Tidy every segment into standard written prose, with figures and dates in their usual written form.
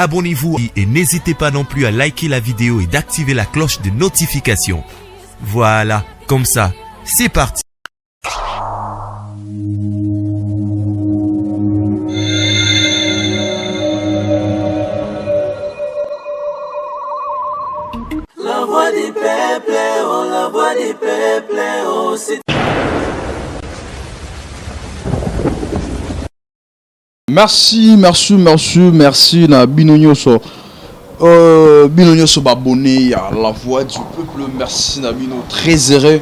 Abonnez-vous et n'hésitez pas non plus à liker la vidéo et d'activer la cloche de notification. Voilà, comme ça, c'est parti. La voix du peuple, oh la voix du peuple, oh c'est... Merci, merci, merci, merci na bino nyoso. Bino nyoso babonné à la voix du peuple. Merci na bino, très heureux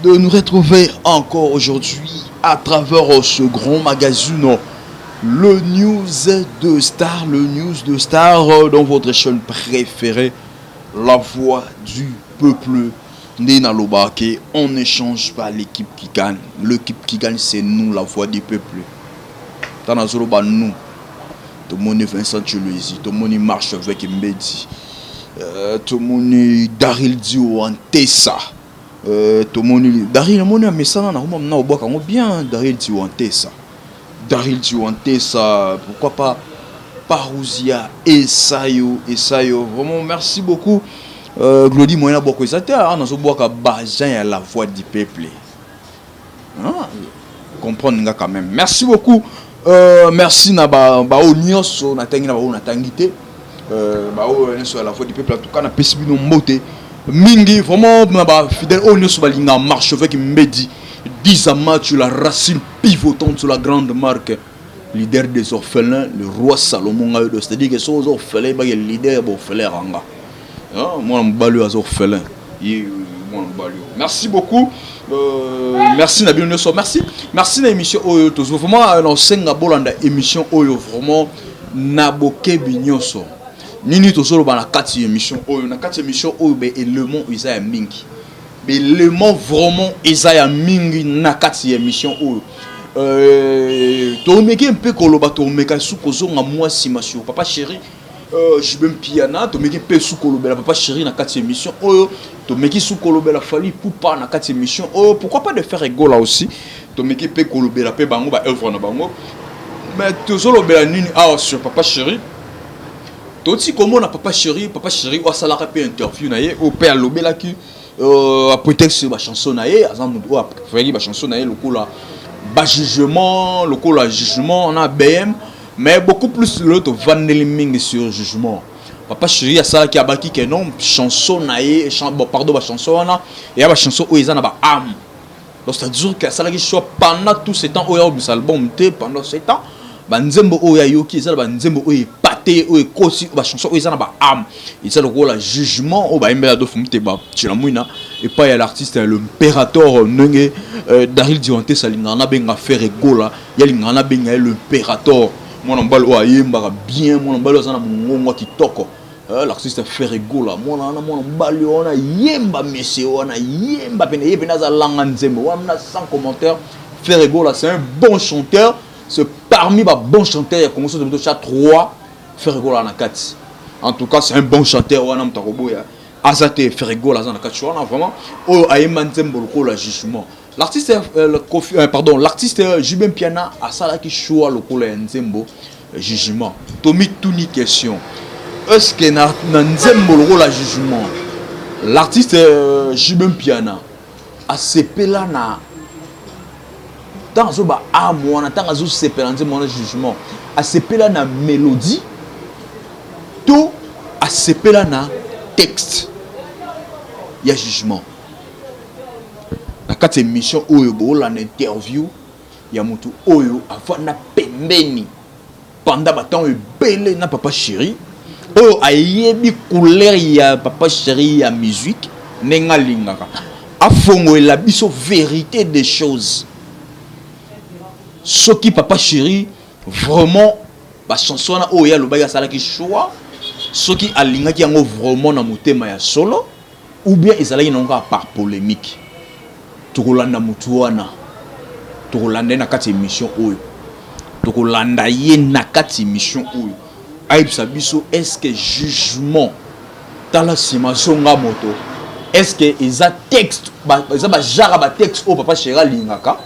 de nous retrouver encore aujourd'hui à travers ce grand magazine, le News de Star, le News de Star dans votre chaîne préférée, la voix du peuple. Nde nalobaka ke on ne change pas l'équipe qui gagne, l'équipe qui gagne c'est nous la voix du peuple. Tant nazoloba nous, tomoni Vincent Tshiluizi, tomoni Marche avec Mbedi, tomoni Daryl Dio Antessa, tomoni Daryl amoni amesana na roma na obwaka yango bien Daryl Dio Antessa. Daryl Dio Antessa, pourquoi pas Parousia Esayo, Esayo, vraiment merci beaucoup. Glody Moyena Boko ezate, ah, nazobwaka bajan ya la voix du peuple. Ah, comprendre nga quand même. Merci beaucoup. Merci na ba ba nyonso na tangi na ba na tangi te. Ba o nyonso ya la voix du peuple en tout cas na pesi bino mbote mingi vraiment na ba fidèle o nyonso balinga marche avec Mbedi. Dizama tu la racine pivotante sur la grande marque. Leader des orphelins, le roi Salomon ngayo, c'est-à-dire que sozo orphelin ba leader ba orphelin ranga. Hein, moi mobali azo orphelin. Ye moi mobali. Merci beaucoup. Merci na bino nyonso. Merci. Merci na émission oyo tozo vraiment na senga bolanda émission oyo vraiment na bokebi nyonso. Nini tozoloba na kati émission oyo, na kati émission oyo be élément eza ya mingi. Be élément vraiment eza ya mingi na kati émission oyo. Tomeki mpe koloba tomeka su kozonga mwa nsima sur papa chéri. JB Mpiana, tomeki mpe su kolobela papa chéri na kati émission oyo, tomeki su kolobela Fally Ipupa na kati émission oyo, pourquoi pas de faire Egola aussi, tomeki mpe kolobela mpe bango ba œuvre na bango. Mais tozolobela nini awa sur papa chéri? Toti komona papa chéri, papa chéri oyo asalaka mpe interview na ye, oyo mpe alobelaki a prétexte ba chanson na ye, aza moto oyo apréféraki ba chanson na ye lokola ba jugement, lokola jugement na BM, mais beaucoup plus lelo tovandeli mingi sur jugement. Papa chéri asalaki abaki ke non chanson na ye, bon, pardon, ba chanson wana eya ba chanson oyo eza na ba âme. Donc c'est-à-dire que asalaki choix pendant tout ce temps oyo aobimisa album te, pendant ce temps ba nzembo oyo ayoki eza na ba nzembo oyo epate, oyo ekosi, ba chanson oyo eza na ba âme, eza lokola jugement oyo bayembela Adolphe Muteba Tshilamwina epai ya l'artiste l'impérator ndenge Daryl Diwantes alingaka nabenga Ferre Gola, ye alingaka nabenga ye l'impérator, mwana mobali oyo ayembaka bien, mwana mobali oyo aza na mongongo ya kitoko. L'artiste Ferre Gola, mwana wana, mwana mobali wana yemba monsieur wana yemba pene, ye pene aza langa nzembo wana sans commentaire. Ferre Gola c'est un bon chanteur, c'est parmi ba bons chanteurs ya Congo, surtout cha 3 Ferre Gola na kati. En tout cas c'est un bon chanteur wana moto akoboya aza te, Ferre Gola aza na kati wana vraiment oyo ayemba nzembo lokola jugement. L'artiste Kofi, pardon, l'artiste JB Mpiana asalaki choix lokola ya nzembo jugement. Tomi tuni question. Est-ce que na nzembo lokola jugement l'artiste JB Mpiana asepela na tant azo ba âme wana, tant azo sepela nzembo wana jugement, asepela na mélodie to asepela na texte ya jugement? Na kati émission oyo bolanda interview ya mutu oyo avanda pembeni pendant ba temps ebele na papa chéri, oyo ayebi couleur ya papa chéri ya musique ndenge alingaka, afongolela biso vérité des choses. Soki papa chéri vraiment ba chanson wana oyo alobaki asalaki choix, soki alingaki yango vraiment na motema ya solo ou bien ezalaki nango kaka par polémique. Tokolanda mutu wana, tokolanda ye na kati émission oyo, tokolanda ye na kati émission oyo, ayebisa biso est-ce que jugement tala nsima zonga moto, est-ce que eza texte, eza ba genre ba texte oyo papa chéri alingaka,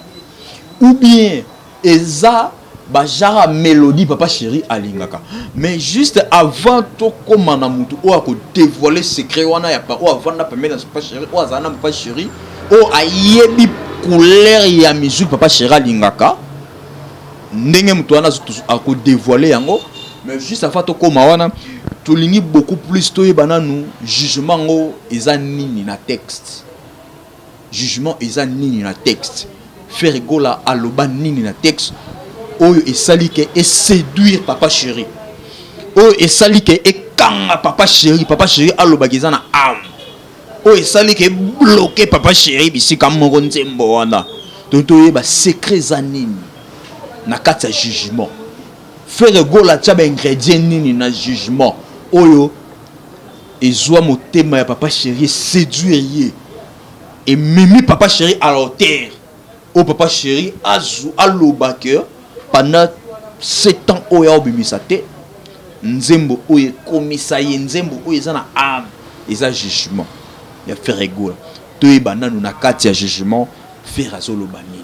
ou bien eza Ba genre ya mélodie papa chéri alingaka. Mais juste avant tokóma na motu oyo ako dévoiler secret wana ya oyo avanda pembeni na papa chéri, oyo azala na papa chéri, oyo ayebi couleur ya musique papa chéri alingaka, ndenge moto wana ako dévoiler yango. Mais juste avant tokóma wana, tolingi beaucoup plus toyeba nanu jugement yango eza nini na texte. Jugement eza nini na texte? Ferre Gola aloba nini na texte oyo esali ke e séduire papa chéri, oyo esali ke ekanga papa chéri, papa chéri alobaki eza na âme, oyo esali ke e bloquer papa chéri bisika moko? Nzembo wana, toyeba secret eza nini na kati ya jugement. Ferre Gola atia ba ingrédient nini na jugement oyo ezwa motema ya papa chéri, séduire ye, ememi papa chéri à la hauteur oyo papa chéri azu aloba ke pendant 7 ans oyo aobimisa te nzembo oyo ekomisa ye nzembo oyo eza na âme, eza jugement ya Ferre Gola? Toyeba nanu na kati ya jugement Ferre azoloba nini.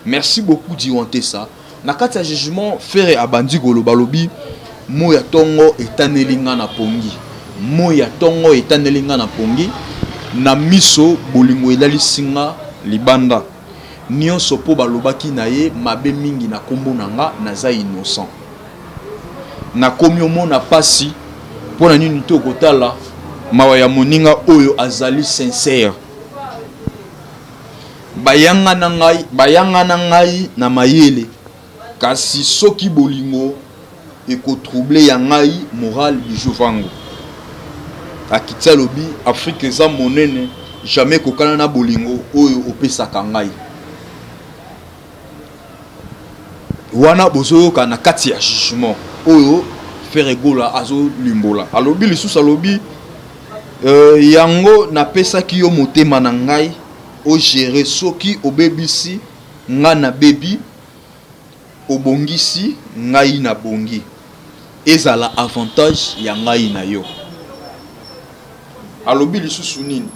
Merci beaucoup, Diwantesa. Na kati ya jugement, Ferre abandi koloba, alobi: "Moi ya ntongo etaneli nga na pongi, moi ya ntongo etaneli nga na pongi, na miso bolingo elalisi nga libanda nyonso, mpo balobaki na ye mabe mingi na nkombo na nga. Naza innocent, nakomi omona pasi. Mpo na nini te okotala mawa ya moninga oyo azali sincère? Bayanga na ngai, bayanga na ngai na mayele, kasi soki bolingo eko troubler ya ngai moral." Bijou Vango akiti, alobi: "Afrique eza monene, jamais ekokana na bolingo oyo opesaka ngai." Wana bozoyoka na kati ya jugement oyo Ferre Gola azolimbola. Alobi lisusu, alobi yango napesaki yo motema na ngai o gérer. Soki obebisi nga, nabebi; obongisi ngai, nabongi. Ezala avantage ya ngai na yo. Alobi lisusu nini?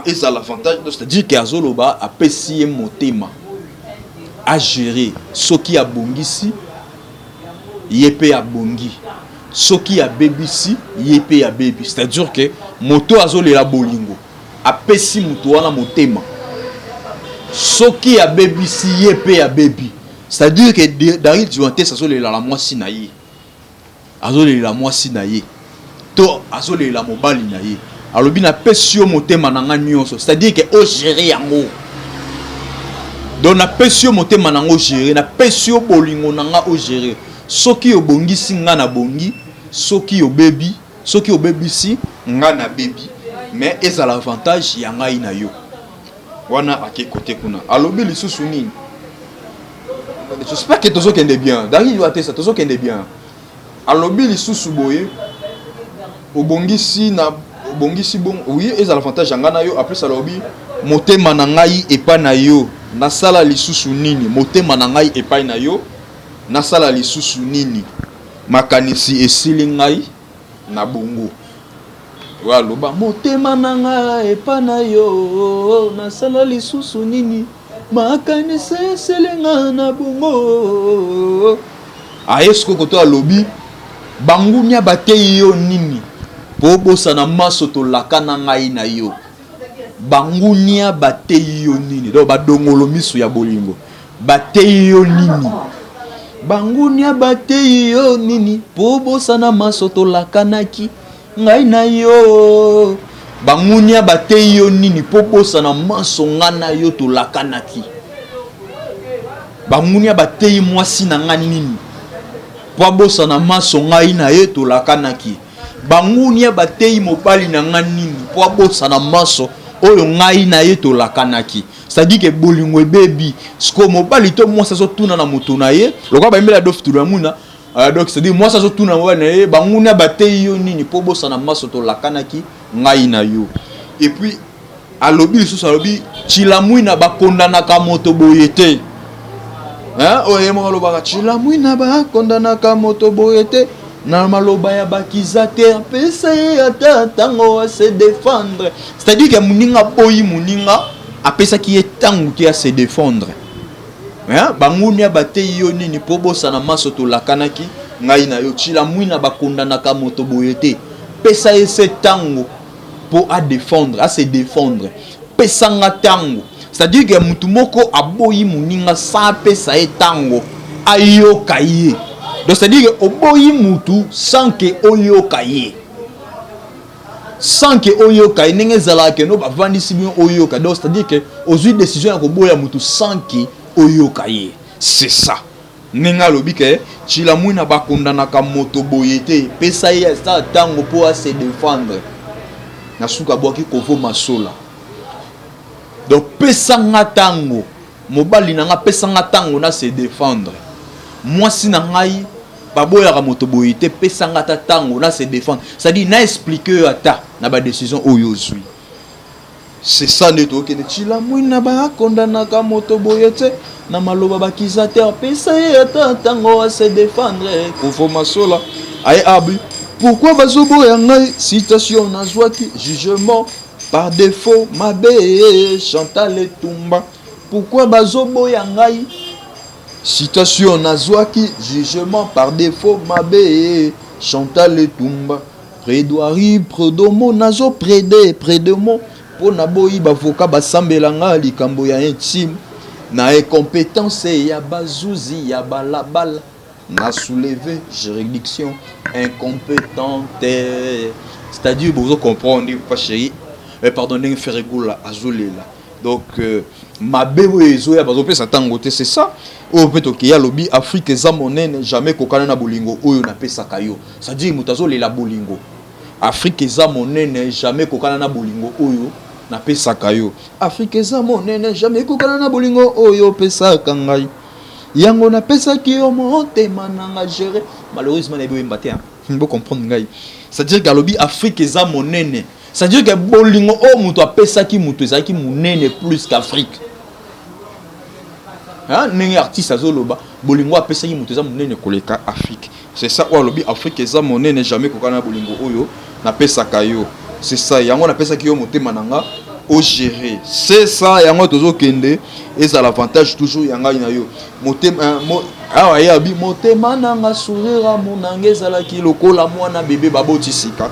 Ezala avantage, c'est-à-dire ke azoloba apesi ye motema a gérer. Soki abongisi ye mpe abongi, soki abebisi ye mpe abebi. C'est-à-dire ke moto azolela bolingo, apesi moto wana motema, soki abebisi ye mpe abebi. C'est-à-dire ke Daryl Diwantes azolela mwasi na ye, azolela mwasi na ye to azolela mobali na ye. Alobi: "Napesi yo motema na nga nyonso", c'est-à-dire ke o gérer yango. Donc napesi yo motema na nga, o gérer. Napesi yo bolingo na nga, o gérer. Soki obongisi nga, nabongi; soki obebi, soki obebisi nga, nabebi. Mais ezala avantage ya ngai na yo. Wana ake kote kuna, alobi lisusu nini? J'espère que tozokende bien. Daryl Watesa, tozokende bien. Alobi lisusu boye: "Obongisi na obongisi bon, oui, ezala avantage ya ngai na yo." Après alobi: "Motema na ngai epai na yo, nasala lisusu nini? Motema na ngai epai na yo, nasala lisusu nini? Makanisi esili ngai na bongo." Oyo aloba: "Motema na ngai epai na yo, nasala lisusu nini? Makanisi esili ngai na bongo." Aye sikoyo koto, alobi: "Bangunia bateyi yo nini mpo obosana maso tolaka na ngai na yo? Bangunia bateyi yo nini?" Donc badongolo miso ya bolingo bateyi yo nini? Bangunia bateyi yo nini mpo obosana maso tolakanaki ngai na yo? Bangunia bateyi yo nini mpo obosana maso ngai na yo tolakanaki? Bangunia bateyi mwasi na ngai nini mpo abosana maso ngai na ye tolakanaki? Bangunia bateyi mobali na ngai nini mpo abosana maso oyo ngai na ye tolakanaki?" C'est-à-dire ke bolingo ebebi. Sikoyo mobali to mwasi azotuna na moto na ye lokola bayembela Adolphe Tulamuna. Donc c'est-à-dire mwasi azotuna mobali na ye: "Banguna bateyi yo nini mpo obosana maso tolakanaki ngai na yo?" Et puis alobi lisusu, alobi: "Chilamwina bakondanaka moto boye te." Oyo ye moko alobaka: "Chilamwina bakondanaka moto boye te, na maloba ya bakiza te, apesa ye ata ntango ase défendre." C'est-à-dire ke moninga boyi, moninga apesaki ye ntango te ase défendre. Hein? Bangunia bateyi yo nini po bosana maso tolakanaki ngai na yo Tshilamwina bakondanaka moto boye te pesa ye se tango po a defendre a se defendre pesa nga tango c'est à dire que mutu moko aboyi moninga sans apesa ye tango ayoka ye donc c'est à dire que oboyi mutu sans que oyoka ye sans que oyoka ye ndenge ezalaka ke no bavandisi bino oyoka donc c'est à dire que ozwi décision ya koboya mutu sans que oyoka ye c'est ça ndenge alobi ke Tshilamwina bakondanaka moto boye te pesa ye asa ntango mpo ase défendre na suka abwaki kovo masola donc pesa nga ntango mobali na nga pesa nga ntango na se défendre mwasi na ngai baboyaka moto boye te pesa nga ata ntango na se défendre c'est-à-dire na explique yo ata na badécision oyo ozwi c'est ça nde tokende Tshilamwina bakondanaka moto boye te na maloba bakiza te apesa ye ata ntango ase défendre kovo masola aye abi pourquoi bazoboya ngai citation nazwaki jugement par défaut mabe Chantal Etumba pourquoi bazoboya ngai citation nazwaki jugement par défaut mabe Chantal Etumba plaidoirie prud'homo nazo plaider prud'homo mpo naboyi bavoka basambela nga likambo ya intime na incompétence ya bazuzi ya balabala na soulever juridiction incompétente c'est-à-dire bozo comprendre papa chéri eh, pardon ndenge Ferre Gola azolela donc mabe oyo ezoya bazopesa ntango te c'est ça oyo mpe tokeya alobi Afrique eza monene jamais kokana na bolingo oyo napesaka yo c'est-à-dire moto azolela bolingo Afrique eza monene jamais kokana na bolingo oyo napesaka yo Afrique eza monene jamais kokana na bolingo oyo opesaka ngai yango napesaki yo motema nanga géré malheureusement nayebi oyemba te bocomprendre ngai c'est-à-dire que alobi Afrique eza monene c'est-à-dire que bolingo oyo moto apesaki moto ezalaki monene plus qu'Afrique ndenge artiste azoloba bolingo apesaki moto eza monene koleka Afrique c'est ça oyo alobi Afrique eza monene jamais kokana na bolingo oyo napesaka yo c'est ça yango napesaki yo motema na nga ogérer c'est ça yango tozokende ezala avantage toujours ya ngai na yo motema awa ye abi motema nanga sourire amonanga ezalaki lokola mwana bebe baboti sika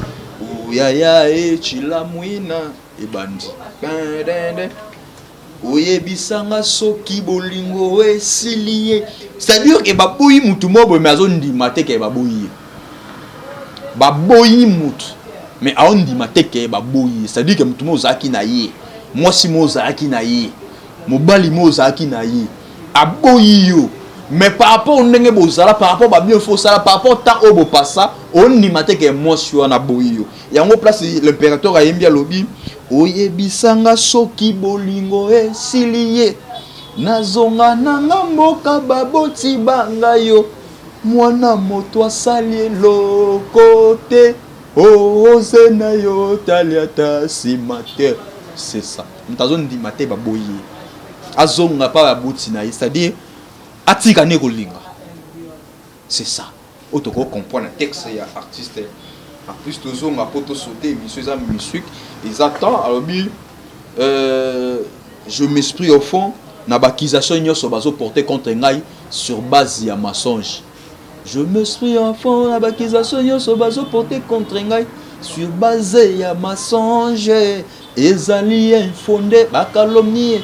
oyaya Tshilamwina ebandi oyebisanga soki bolingo esili ye c'est-à-dire ke baboyi mutu moko boye mais azondima te ke baboyi ye baboyi mutu mais aondima te ke baboyi ye c'est-à-dire ke mutu mo ozalaki na ye mwasi mo ozalaki na ye mobali mo ozalaki na ye aboyi yo mais par rapport ndenge bozala par rapport babien fo osala par rapport temps oyo bopasa ondima te ke mwasi wana aboyi yo yango place l'impérateur ayembi alobi oyebisanga soki bolingo esili ye nazonga nanga mboka baboti banga yo mwana moto asali eloko te oze na yo tali ata nsima te c'est ça moto azondima te baboyi ye azonga mpa baboti na ye c'est-à-dire atika nde kolinga c'est ça oyo tokocomprendre texte ya artiste en plus tozonga mpo tosaute émission eza musique eza temps alobi je m'exprime au fond na baccusation nyonso bazoporte contre ngai sur base ya mensonge je m'exprime au fond na baccusation nyonso bazoporte contre ngai sur base ya mensonge ezali infondé bacalomnie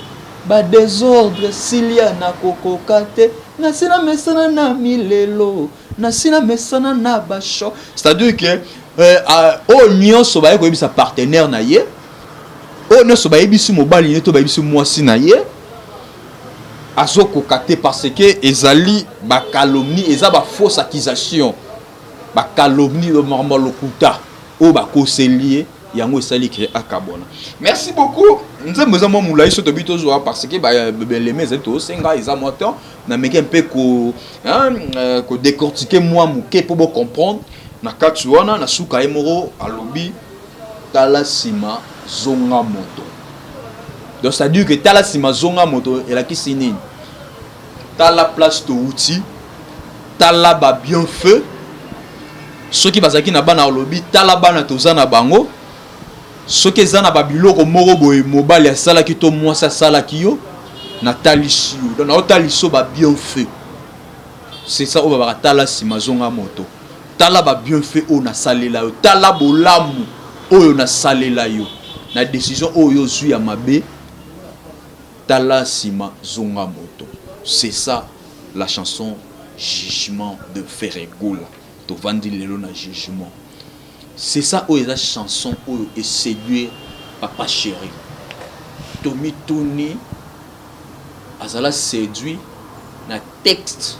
badésordre silia nakokoka te nasi namesana na milelo nasi namesana na basho c'est-à-dire que oyo nyonso baye koyebisa partenaire na ye oyo nyonso bayebisi mobali ye to bayebisi mwasi na ye azokoka te parce que ezali bacalomnie eza bafausse accusation bacalomnie makambo ya lokuta oyo bakoseli ye yango esali ke akabwana merci beaucoup nzembo eza mwa molai so tobi tozwa parce que beleme ezali tosenga eza mwa temps nameki mpe kodécortiquer mwa moke mpo bocomprendre na kati wana na suka ye moko alobi tala nsima zonga moto donc c'est à dire que tala nsima zonga moto elakisi nini tala place touti tala babienfait soki bazalaki na bana alobi tala bana toza na bango soki eza na babiloko moko boye mobali asalaki to mwasi asalaki yo Natalisi yo, donc naotalisi yo babienfait. C'est ça oyo babaka tala nsima zonga moto. Tala babienfait oyo nasalela yo, tala bolamu oyo nasalela yo na décision oyo ozwi ya mabe. Tala nsima zonga moto, c'est ça la chanson Jugement de Ferre Gola. Tovandi lelo na Jugement, c'est ça oyo eza chanson oyo eséduire Papa Chéri. Tomituni, azala séduit na texte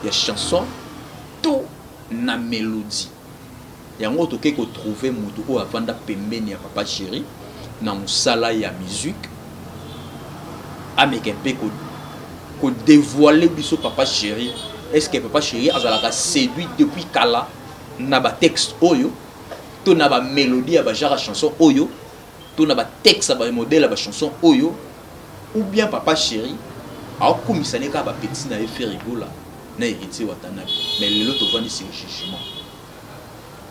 ya chanson to na mélodie yango? Toke kotrouve moto oyo avanda pembeni ya Papa Chéri na mosala ya musique, ameka mpe kodévoile biso Papa Chéri. Est ce que Papa Chéri azalaka séduit depuis kala na batexte oyo, to na bamélodie ya bagenre ya chanson oyo, to na batexte ya bamodèle ya bachanson oyo, ou bien Papa Chéri aokumisa ne kaka bapeti na ye Ferre Gola na Héritier Watanabe? Mais lelo tovandi sur Jugement.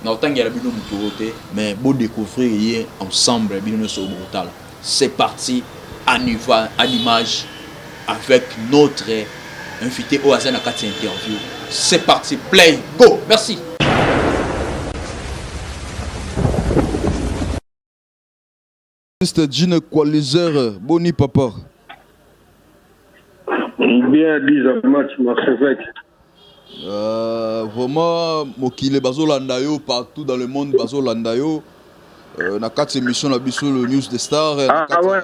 Na otangela bino moto oyo te, mais bodécouvrir ye ensemble, bino nyonso botala. C'est parti en image avec notre invité oyo aza na kati ya interview. C'est parti, play, go, merci. Mr. Gene Equalizer, boni papa? Bien, dit match, Marchevêque. Vraiment, mokili bazolanda yo, partout dans le monde bazolanda yo na kati émission na biso, le News des Stars, ah, na ouais.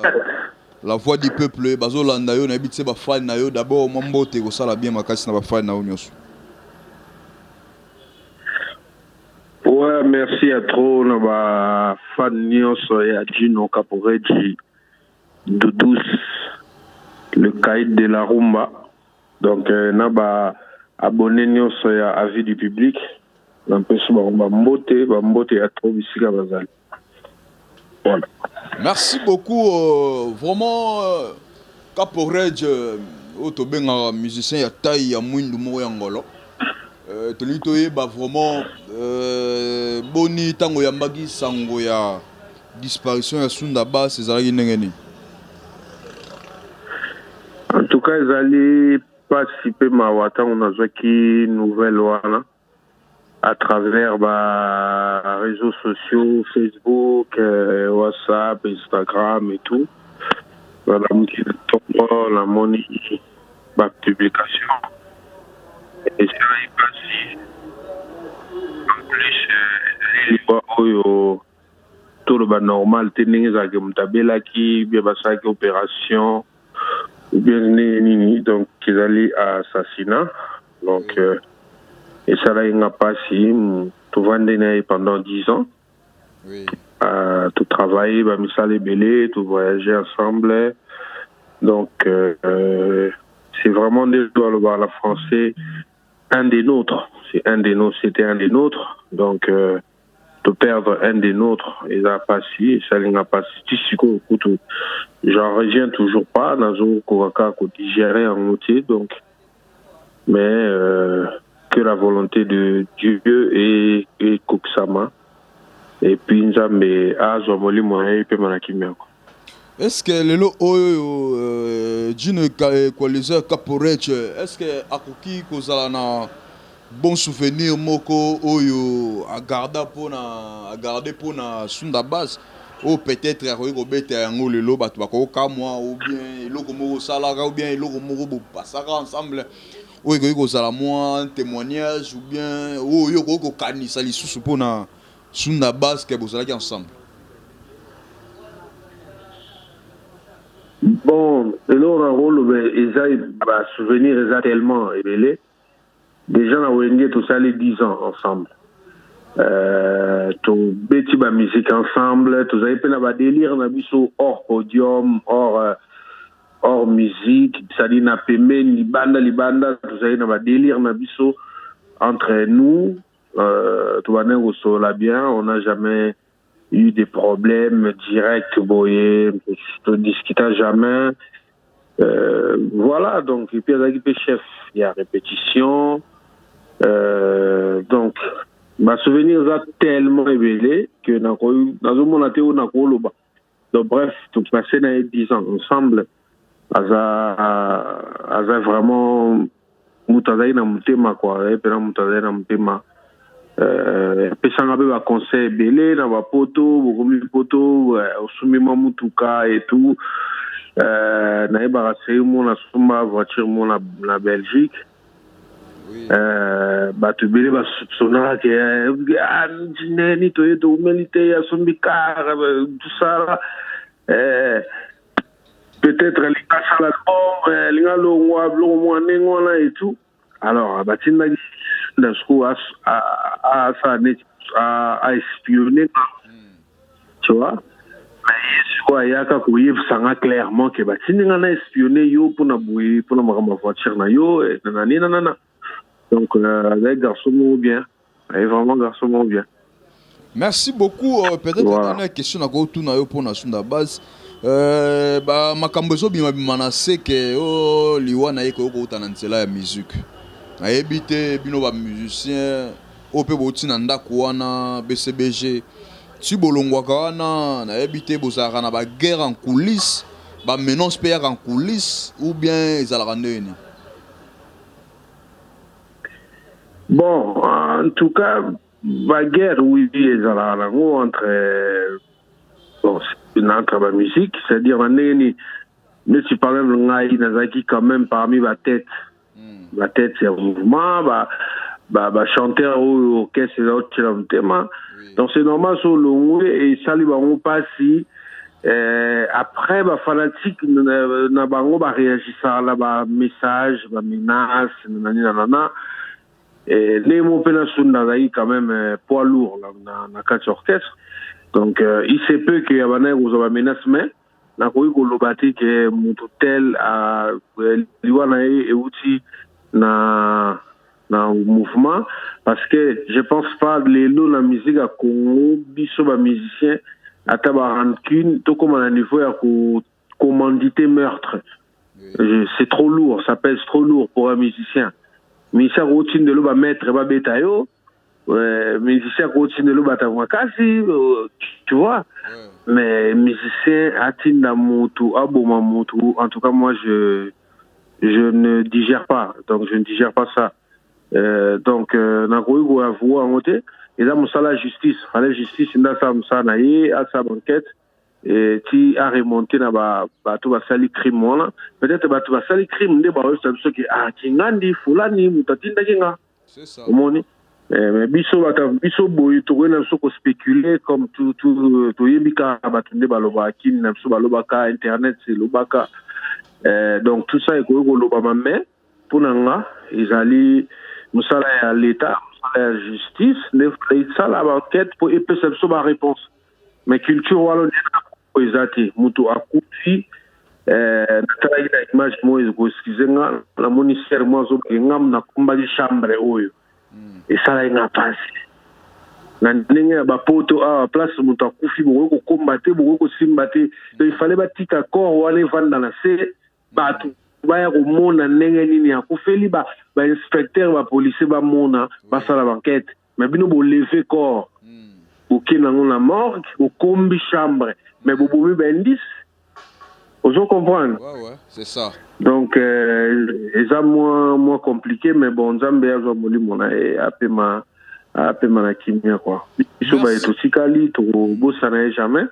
La Voix du Peuple, bazolanda yo. Nayebi te, bafani na yo, d'abord mwa mbote kosala bien makasi na bafani na yo nyonso. Ouais, merci à trop na ba fan nyonso ya Gino Caporeji Doudous, le caïd de la rumba. Donc na ba abonné nyonso ya Avis du public, napesi bango bambote, bambote ya trop bisika bazali. Voilà. Merci beaucoup vraiment Caporej, oyo tobengaka musicien ya taille ya mwindu moko ya ngolo. Tolingi toyeba vraiment boni ntango oyambaki sango ya disparition ya Sunda Bass, ezalaki ndenge nini? En tout cas, ezali mpasi mpe mawa ntango nazwaki nouvelle wana à travers ba réseaux sociaux, Facebook, WhatsApp, Instagram et tout. Nalamuki na ntongo, namoni bapublication, esalaki mpasi. En plus ezali liwa oyo toloba normal te, ndenge ezalaki moto abelaki bien, basalaki opération ou bien ndenge nini. Donc ezali assassinat. Donc esalaki nga mpasi. Tovandi na ye pendant 10 ans, totravaille bamisala ebele, tovoyage ensemble. Donc c'est vraiment, nde balobaka na français, un des nôtres. C'est un des nôtres, c'était un des nôtres. Donc de perdre un des nôtres eza pasi, esali nga pasi ti sikoyo. Kutu j'en reviens toujours pas, nazokoka kaka kodigérer yango te. Donc mais que la volonté de Dieu ekokisama et puis Nzambe azwa molimo na ye epema na kimia. Est ce que lelo oyo Gino Equalizer Caporech, est ce que akoki kozala na bon souvenir moko oyo agarda mpona agarde mpona Sunda Bass, oyo peut-être akoki kobeta yango lelo, bato bakokamwa, ou bien eloko moko osalaka, ou bien eloko moko bopasaka ensemble oyo ekoki kozala mwa témoignage, ou bien oyo okoki kokanisa lisusu mpona Sunda Bass ke bozalaki ensemble? Bon, eloko na koloba eza basouvenir eza tellement ebele. Déjà na Wenge tosali 10 ans ensemble, tobeti bamusique ensemble, tozali mpe na badélire na biso hors podium, hors musique, c'est-à-dire na pembeni, libanda libanda, tozali na badélire na biso entre nous. Tobandaki kosolola bien, on n'a jamais eu des problèmes directs boye, todiscuta jamais. Voilà, donc et puis azalaki mpe chef ya répétition. Donc basouvenir eza tellement ebele que nazomona te oyo nakoloba. Donc bref, topasse na ye 10 ans ensemble. Aza aza vraiment moto azali na motema quoi, azali mpena moto azali na motema. Apesanga mpe baconseil ebele na bapoto, bokomi poto, osombi mwa mutuka et tout. Nayebaka sei mo nasomba voiture mo na Belgique. Bato ebele basoupçonnaka ke ndeni toye toumeli te, asombi car, tout ça. Peut-être alingi asala album, alingi alongwa biloko mwa ndenge wana et tout. Alors batindaki na sikoyo asala neti aespionne, tu vois. Mais ye sikoyo ayaka koyebisanga clairement ke batindi nga na espionne yo mpona boye, mpona makambo ya voiture na yo, nanani nanana. Donc azali garçon moko bien, aye vraiment garçon moko bien. Merci beaucoup. Peut-être voilà. Dernière question nakotuna yo mpona Sunda Base. Makambo ezobimabima na seke o liwa na ye koyo kouta na nzela ya musique. Nayebi te, bino bamusicien oyo mpe bouti na ndako wana BCBG, ti bolongwaka wana, nayebi te, bozalaka na baguerre en coulisse, bamenace mpe yaka en coulisse, ou bien ezalaka ndenge nini? Bon, en tout cas baguerre, oui, ezalaka nango entre, bon, entre bamusique, c'est-à-dire na ndenge nini, neti par exemple ngai nazalaki quand même parmi batête batête ya mouvement, bachanteur oyo orchestre eza otiela motema. Donc c'est normal, so olongwe, esali bango mpasi. Après bafanatique na bango baréagisaka na bamessage, bamenace, nanani nanana. Ndenge mo mpe na Sunda azalaki quand même poids lourd na kati ya orchestre. Donc il se peut que ya bandaki kozwa bamenace, mais nakoki koloba te ke moto tel liwa na ye euti na mouvement, parce que je pense pas lelo na musique ya Congo, biso bamusicien, ata barancune, tokóma na niveau ya kocommanditer meurtre. C'est trop lourd, ça pèse trop lourd pour un musicien. Musicien akotindelo bamaître babeta yo, musicien akotindelo bato makasi, tu vois. Mais musicien atinda mutu aboma mutu, en tout cas moi je ne digère pas, donc je ne digère pas ça. Donc nakoki koavouer yango te. Eza mosala ya justice, fallait justice nde asala mosala na ye, asala baenquête ti aremonte na bato basali crime wana. Peut-être bato basali crime nde baoyebisa biso ke ah, kingandi fulani moto atindaki nga, omoni. Mais biso bato biso boye tokoki na biso kospéculer comme toyebi kaka bato nde balobaka kini na biso, balobaka internet elobaka. Donc tout ça ekoki kolobama, mais mpo na nga ezali mosala ya l'État, mosala ya justice nde esala baenquête mpo epesa biso baréponse. Mais culture wana nde eza te. Moto akufi, natalaki na image moko, ekoexcuse nga, namoni sœur mo azobake ngam nakombaki chambre oyo, esalaki nga mpasi na ndenge ya bapoto awa. Place moto akufi, bokoki kokomba te, bokoki kosimba te. Donc il fallait batika corps wana evanda na se, bato baya komona ndenge nini akufeli, bainspecteur, bapolicier bamona, basala baenquête. Mais bino bolever corps, bokende yango na morgue, bokombi chambre, mais bobomi baindice, ozo comprendre? Ouais, c'est ça. Donc eza mwa compliqué, mais bon, Nzambe azwa molimo na ye, apema na kimia quoi. Biso baye totikali, tokobosana ye jamais.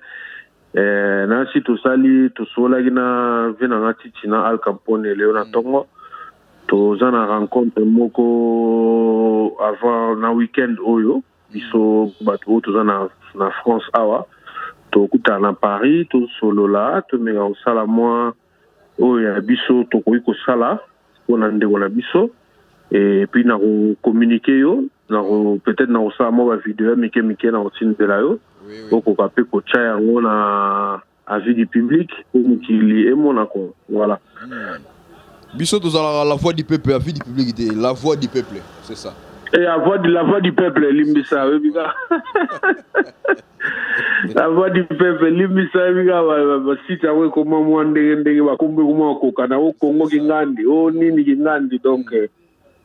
Nasi tosali, tosololaki na ve na nga Titi na Al Campone leo na ntongo. Toza na rencontre moko avant na weekend oyo. Biso bato oyo toza na France awa, tokutana na Paris, tosolola, tomeka kosala mwa oyo ya biso tokoki kosala mpona ndeko na biso. Et puis na kocommuniquer yo, na peut-être na kosala mwa bavideo ya mike mike, na kotindela yo, okoka mpe kotya yango na avis du public po mokili emona ko, voilà. Biso tozalaka la voix du peuple, avis du public te, la voix du peuple, c'est ça. Et la voix du peuple, limbisa, oyebi ka la voix du peuple, limbisa, oyebi ka basite yango ekoma mwa ndenge ndenge, bakombi ekoma kokoka na o Kongo kingandi o nini kingandi, donc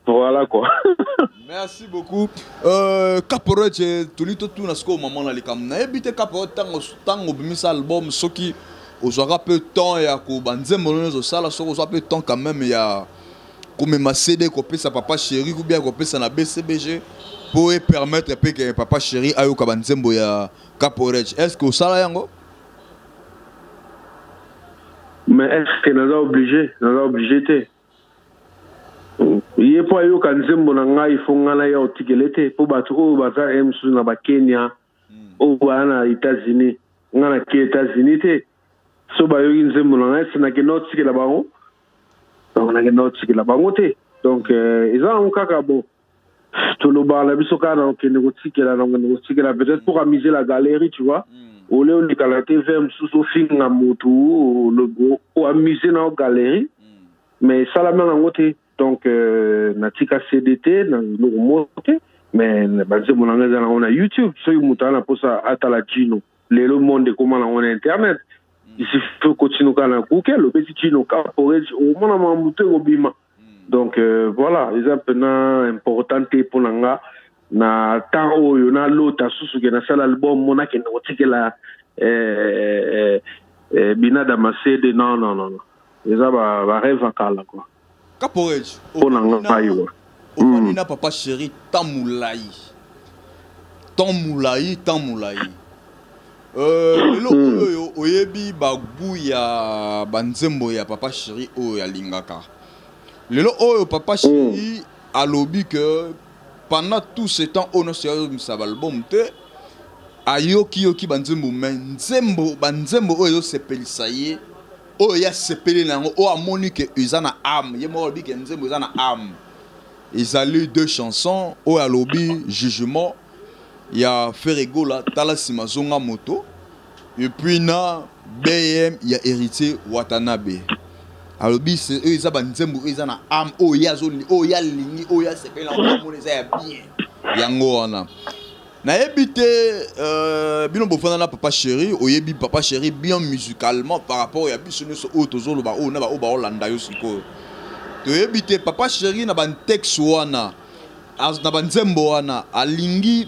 voilà quoi. Merci beaucoup, Caporeche. Toli totuna sikoyo mama na likambo nayebi te. Capo, ntango obimisa album, soki Ozwaka mpe temps ya ko banzembo nyonso ozosala, soki ozwa mpe temps quand même ya komema CD kopesa Papa Chéri ou bien kopesa na BCBG po epermettre mpe ke Papa Chéri ayoka banzembo ya Caporech, est ce que osala yango? Mais est ce que naza obligé? Naza obligé te. Ye mpo ayoka nzembo na ngai, fo ngai naya otikele te, mpo bato oyo baza ye mosusu na Bakenya, oyo baya na États-Unis, ngai nake États-Unis te. So bayoki nzembo na ngai, se nakende otikela bango? Donc nakende otikela bango te. Donc eza yango kaka bon, tolobaka na biso kaka na okende kotikela, na okende kotikela peut-être pour amuser la galerie, tu vois. Ole oleka na TV mosusu, ofinga motu, oamuse na galerie, mais esalami yango te. Donc natika CD te na eloko moko te, mais banzembo na ngai eza nango na YouTube. Soki moto aza na mposa atala Gino, lelo monde ekóma nango na internet, il suffit okotino kaka na Google, obeti Gino Caporage, okomona makambo to ekobima. Donc voilà, eza mpena important te mpo na nga na temps oyo nalota susu ke nasala album mo nakende kotikela binadama CD. Non, non, non, eza barêve ya kala quoi. Caporage. Mpo na ngai wa. Ofandi na Papa Chéri temps molai, temps molai, temps molai. Lelo oyo oyebi bagoût ya banzembo ya Papa Chéri oyo alingaka. Lelo oyo Papa Chéri alobi que pendant tout ce temps oyo nyonso yazomisa baalbum te, ayoki-yoki banzembo, mais nzembo, banzembo oyo ezosepelisa ye, oyo ye asepeli na yango, oyo amoni ke eza na âme, ye moko alobi ke nzembo eza na âme, ezali deux chansons oyo alobi: Jugement ya Ferre Gola, Tala nsima zonga moto, et puis na BM ya Héritier Watanabe. Alobi oyo eza banzembo oyo eza na âme, oyo ye oyo ye alingi, oyo ye asepeli na yango, amoni eza ya bien. Yango wana nayebi te, bino bofanda na Papa Chéri, oyebi Papa Chéri bien musicalement par rapport ya biso nyonso oyo tozoloba, oyo na baoyo baolanda yo sikoyo. Toyebi te, Papa Chéri na batexte wana, na banzembo wana, alingi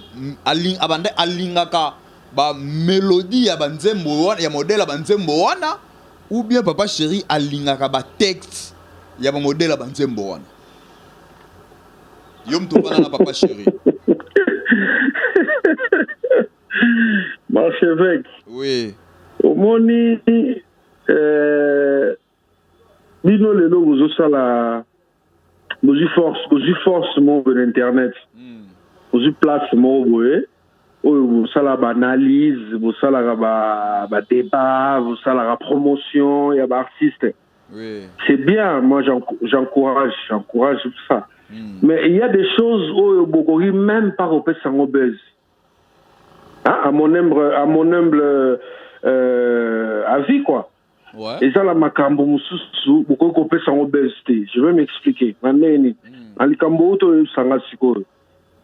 abanda alingaka bamélodie ya banzembo wana, ya modèle ya banzembo wana, ou bien Papa Chéri alingaka batexte ya bamodèle ya banzembo wana? Yo moto ofanda na Papa Chéri. L'archevêque. Oui. Omoni, bino lelo bozosala, bozwi force, bozwi force moko na internet, bozwi place moko boye oyo bosala baanalyse, bosalaka badébat, bosalaka promotion ya baartiste. C'est bien, moi j'encourage, j'encourage ça. Mais il y a des choses oyo bokoki même pas kopesa yango buzz. Hein, à mon humble avis quoi. Eza na makambo mosusu bokoki kopesa yango buzz te. Je vais m'expliquer na ndenge nini. Na likambo oyo toyebisanga sikoyo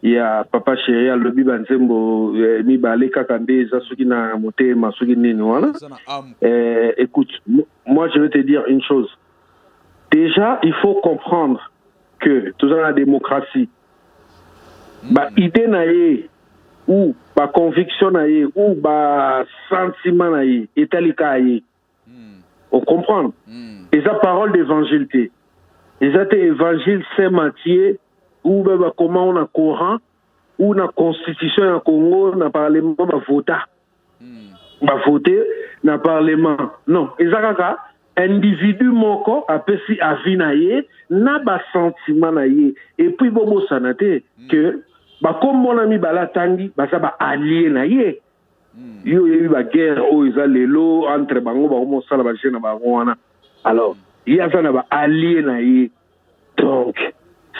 ya Papa Chéri, alobi banzembo mibale kaka nde eza soki na motema, soki nini wana. Eza na âme. Écoute, moi je vais te dire une chose. Déjà, il faut comprendre que toza na démocratie. Baidée na ye ou baconviction na ye ou basentiment na ye etali kaka ye. Ocomprendre? Eza parole d'évangile te, eza te évangile saint Matthieu ou be bakoma o na Coran ou na constitution ya Congo, na parlement bavota, bavote na parlement. Non, eza kaka individu moko apesi avis na ye na basentiment na ye. Et puis bobosana te ke bakombo na mibale atangi baza baallié na ye. Yo oyebi baguerre oyo eza lelo entre bango, bakomosala bajeu na bango wana. Alors ye aza na baallié na ye, donc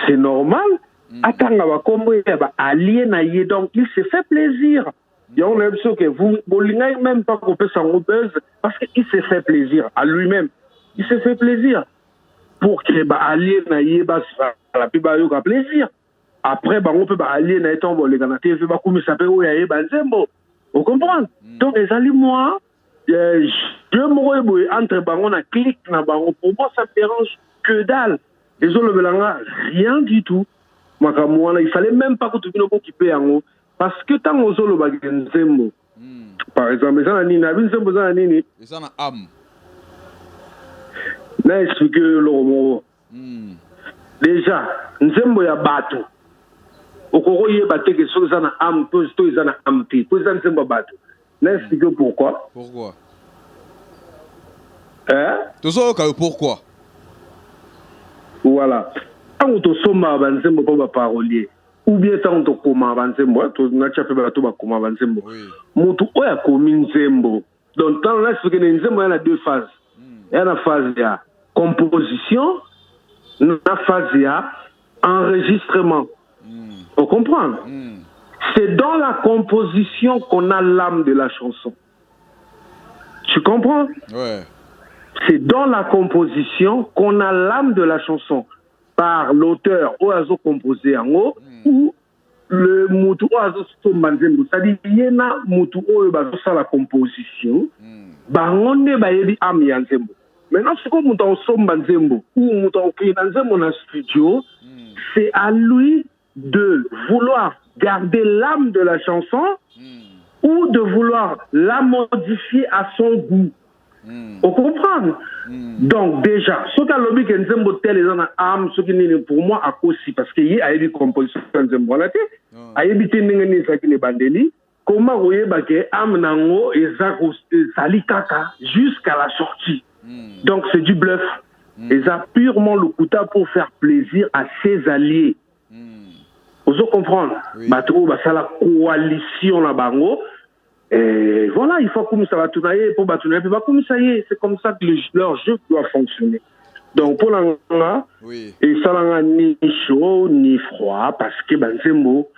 c'est normal atanga bakombo ya baallié na ye. Donc il se fait plaisir. Yango nayebi so ke vous bolingaki même pas kopesa yango buzz, parce que il se fait plaisir à lui-même, il se fait plaisir pour que baallié na ye basala mpe bayoka plaisir. Après bango mpe baallié na ye, ntango boleka na TV, bakumisa mpe oyo ayeba nzembo. Ocomprendre? Donc ezali mwa jeu moko oyo boye entre bango na clique na bango. Pour moi, ça me dérange que dalle, ezolobela nga rien du tout makambo wana. Il fallait même pas kutu bino bokipe yango, parce que ntango ozolobaka nzembo, par exemple, eza na nini? Nabi nzembo eza na nini? Eza na âme. Na explique yo eloko moko. Déjà nzembo ya bato, okoki koyeba te ke soki eza na âme to eza na âme te, po eza nzembo ya bato. Na explique yo pourquoi. Pourquoi? Eh? Tozoyoka yo, pourquoi? Voilà, ntango tosombaka banzembo mpo baparolier ou bien ntango tokomaka banzembo, natia mpe bato bakoma banzembo, motu oyo akomi nzembo, donc ntango na explique ne nzembo ya na deux phases, ya na phase ya composition na phase ya enregistrement. Faut comprendre, c'est dans la composition qu'on a l'âme de la chanson, tu comprends? Ouais. C'est dans la composition qu'on a l'âme de la chanson par l'auteur oyo azocomposer yango ou le mutu oyo azosomba nzembo, c'est-à-dire ye na mutu oyo bazosala composition, bango nde bayebi âme ya nzembo. Maintenant sikoyo moto akosomba nzembo ou moto akokende na nzembo na studio, c'est à lui de vouloir garder l'âme de la chanson ou de vouloir la modifier à son goût. On comprend? Donc déjà soki alobi ke nzembo tel eza na âme soki nini, pour moi akosi, parce que ye ayebi composition ya nzembo wana te, ayebi te ndenge nini ezalaki na ebandeli. Koma koyeba ke âme nango eza ezali kaka jusqu'à la sortie. Donc c'est du bluff, eza purement lokuta pour faire plaisir à ses alliés. Ozo comprendre? Oui. Bato oyo basala coalition na bango. Et voilà, il faut akumisa bato na ye mpo bato na ye mpe bakumisa ye. C'est comme ça que leur jeu doit fonctionner. Donc mpo na nga, esalanga ni chaud ni froid, parce que banzembo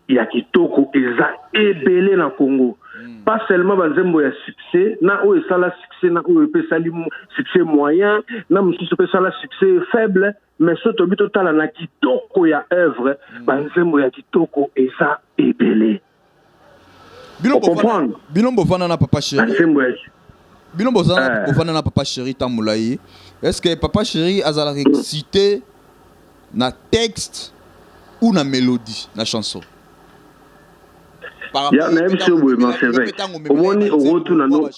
ya kitoko eza ebele na Congo, pas seulement banzembo ya succès, na oyo esala succès, na oyo epesali succès moyen, na mosusu mpe esala succès faible. Mais so tobi totala na kitoko ya œuvre, banzembo ya kitoko eza ebele. Bino Ocomprendre? Bino bovanda na Papa Chéri. Banzembo ya Bino bozala bovanda na Papa Chéri ntango molai. Est ce que Papa Chéri azalaka excité na texte ou na mélodie na chanson? Ya nayebi so boye, Marchevêque, omoni, okotuna no,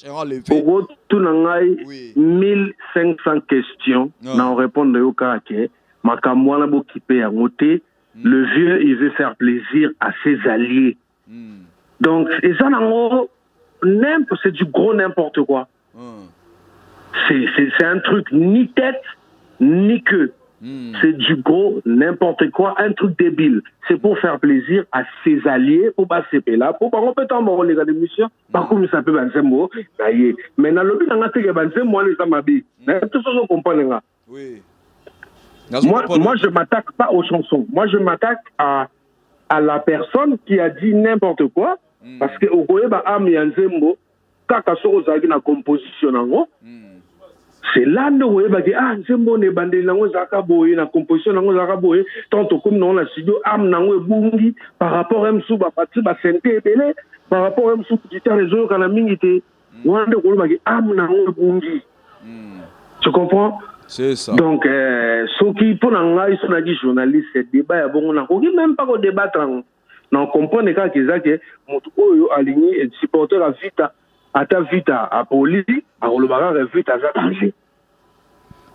okotuna ngai 1500 questions, na orépondre yo kaka ke makambo wana bokipe yango te. Le vieux, il veut faire plaisir à ses alliés. Donc eza nango n'importe, c'est du gros n'importe quoi. C'est un truc ni tête ni queue. C'est du gros n'importe quoi, un truc débile. C'est pour faire plaisir à ses alliés, pour basepela, pour bango mpe ntango bakoleka l'émission, bakomisa mpe banzembo na ye. Mais nalobi na nga teke banzembo wana eza mabe. Nayebi te soki ocomprendre nga. Oui. Moi, je m'attaque pas aux chansons. Moi, je m'attaque à la personne qui a dit n'importe quoi. Parce que okoyeba âme ya nzembo kaka soki ozalaki na composition nango. C'est là nde okoyebaki: ah, nzembo na ebandeli nango ezalaka boye, na composition nango ezalaka boye, tant tokomi nango na studio, âme nango ebungi par rapport ya mosusu, bapati basynthé ebele, par rapport ya mosusu, guitare ezoyokana mingi te. Wana nde okolobaki âme nango ebungi. Tu comprends? C'est ça. Donc soki mpo na ngai, so naki journaliste, débat ya bongo nakoki même pas kodébattre yango. Na comprendre kaka eza ke moto oyo alingi supporter ya Vita, ata Vita apoli, akoloba kaka Vita aza danger.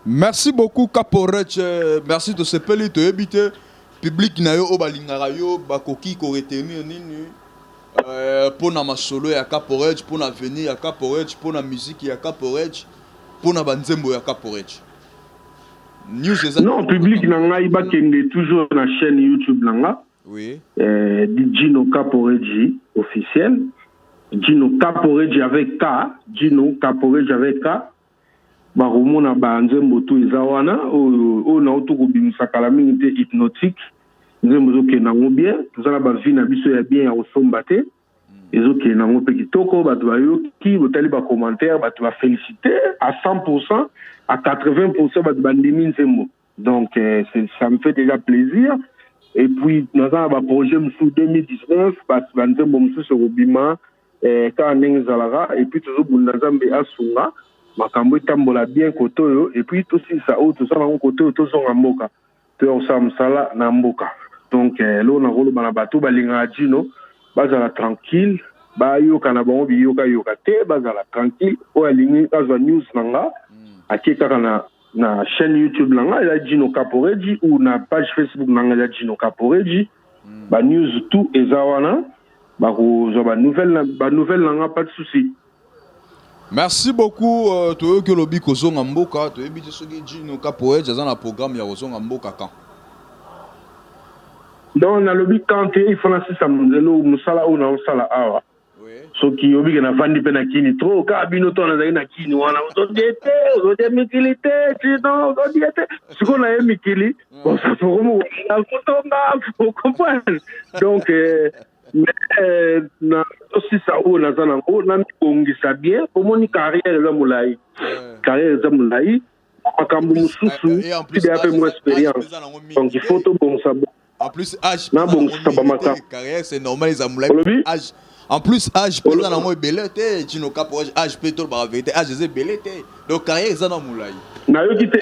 Merci beaucoup, Caporech. Merci, tosepeli. Toyebi te public na yo oyo balingaka yo bakoki koretenir nini mpo na masolo ya Caporech, mpo na avenir ya Caporech, mpo na musique ya Caporech, mpo na banzembo ya Caporech? News eza Non, public na ngai bakende toujours na chaîne YouTube na nga, Gino Caporeji officiel, Gino Caporeji avec K, Gino Caporeji avec K. Bakomona banzembo to eza wana oyo oyo nauti kobimisa kala mingi te, Hypnotique. Nzembo ezokende yango bien, toza na bavi na biso ya bien ya kosomba te, ezokende yango mpe kitoko. Bato bayoki, botali bacommentaire, bato bafélicité à 100, à 80, bato bandimi nzembo. Donc ça me fait déjà plaisir. Et puis naza na baprojet mosusu 2019, banzembo mosusu ekobima kaka ndenge ezalaka. Et puis tozobunda, Nzambe asunga, makambo etambola bien kote oyo, et puis tosilisa oyo toza nango kote oyo, tozonga mboka, toya kosala mosala na mboka. Donc eloko nakoloba na bato balingaka Gino, bazala tranquille, bayoka na bango biyokayoka te, bazala tranquille. Oyo alingi azwa news na nga, atie kaka na Na chaîne YouTube na ngai eza Gino Caporeji ou na page Facebook na ngai eza Gino Caporeji. Ba news tout eza wana, bakozwa ba nouvelle na ba nouvelle na nga, pas de souci. Merci beaucoup. Toyoki olobi kozonga mboka. Toyebi te soki Gino Caporeji aza na programme ya kozonga mboka quand? Donc nalobi quand te, il faut nasisa nzelo mosala oyo naosala awa. Soki obike navandi mpe na Kini trop, kaka bino to nazali na Kini wana, ozodie te, ozodie mikili te, sino ozodie te. Sikoyo naye mikili, bon, ça fokomokotonga, faut comprendre. Donc mais na tosisa oyo naza nango, namibongisa bien. Omoni, carrière eza molai, carrière eza molai, makambo mosusu tideya mpe mwa expérience, donc il faut tobongisa. En plus âge. Nabongisa bamakambo. Carrière, c'est normal, eza molai. Olobi? Âge, en plus âge mpe eza nango ebele te. Gino Caporeji, âge mpe, tolobaka vérité, âge eza ebele te, donc carrière eza na molai. Nayoki te,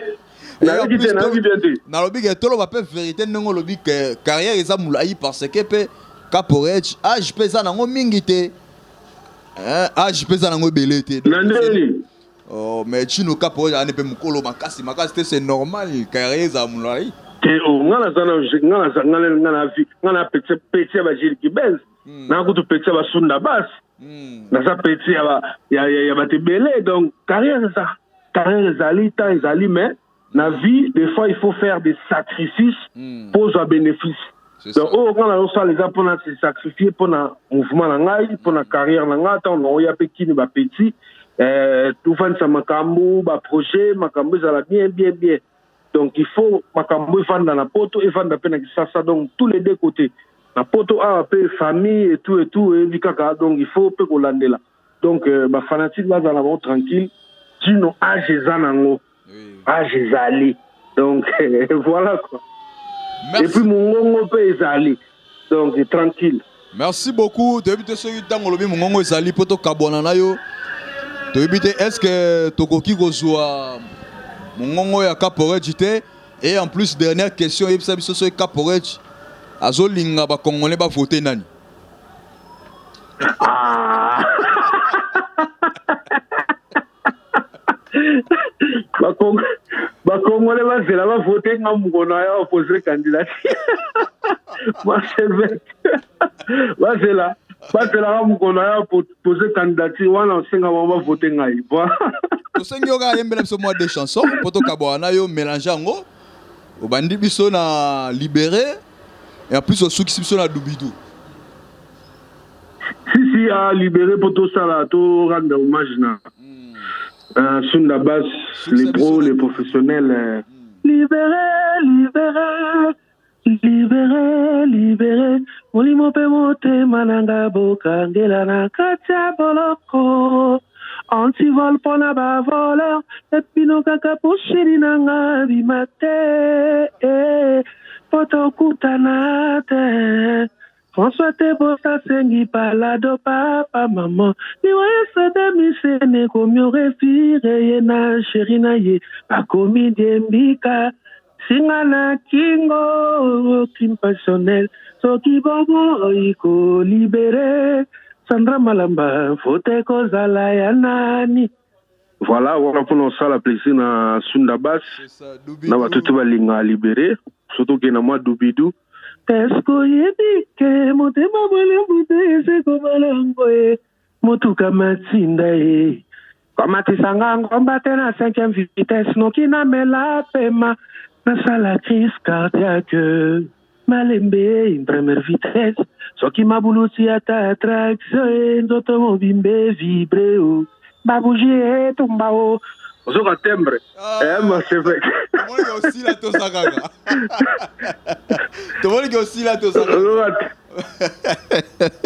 nayoki te, nayoki bien te. Nalobi ke toloba mpe vérité, ndenge olobi ke carrière eza molai, parce que mpe Caporeji, âge mpe eza nango mingi te, âge mpe eza nango ebele te. Na ndeni? Oh, mais Gino Caporeji ane mpe mokolo makasi makasi te, c'est normal, carrière eza molai. Te, o nga naza na nga naza nga na nga na vi nga na petit petit ya ba Gilles Kibens, na kutu petit ya basunda bas, naza petit ya ba ya bato ebele. Donc carrière eza, carrière ezali, temps ezali, mais na vie, des fois, il faut faire des sacrifices mpo ozwa bénéfice. Donc oyo nga nazosala eza mpona se sacrifier mpona mouvement na ngai, mpona carrière na ngai. Ntango naoya mpe Kini, bapetit, tofandisa makambo, baprojet, makambo ezala bien bien bien. Donc il faut makambo evanda na Poto, evanda mpe na Kisasa, donc tous les deux côtés, na Poto awa mpe famille et tout et tout, oyebi kaka. Donc il faut mpe kolandela. Donc bafanatiques bazala bango tranquille, Gino âge eza nango, âge ezali, donc voilà quoi. Et puis mongongo mpe ezali, donc tranquille. Merci beaucoup. Toyebi te soki ntango olobi mongongo ezali mpo tokabwana na yo, toyebi te est ce que tokoki kozwa mongongo ya Caporeji te? Et en plus, dernière question, oyebisa biso soki Caporeji azolinga bacongolais bavote nani? Ah! Bakongole bazela bavote nga mokolo ya opose candidature. Marchevêque, bazela, bazelaka mokolo ya pose candidature wana, osenga bango bavote ngai. Tosengi yo kaka yembela biso mwa deux chansons mpo tokabwana na yo. Mélange yango, obandi biso na Libéré et en plus osukisi biso na Dubidu. Si si, a Libéré mpo tosala, to rendre hommage na Sunda Bass, les pros, les professionnels. Libéré, libéré, libéré, libéré, molimo mpe motema na nga bokangela na kati ya boloko, antivol mpona bavoleur ebino kaka posheri na nga bima te, po tokutana te. François te bosasengi palado papa mama liwa esadamisene komi orefire ye na chéri na ye bakomi diembika singa na kingo, crime passionnel. Soki bomoi kolibere Sandra Malamba, faute kozala ya nani? Voilà, wana mpona osala plaisir na Sunda Bas na bato te balingaka Libéré. So tokende mwa Dubidu. Eske oyebi ke motema bolembu te ese kobalango ye motuka matinda ye komatisanga ngomba te na cinquième vitesse, noki namela pema, nasala crise cardiaque, malembe, une première vitesse, soki mabuluti ata traction ye nzoto mobimbe vibre o babougie etumba o ozoka timbre. Marchevêque. Tomoniki osila, toza kaka, tomoniki osila, toza kaka,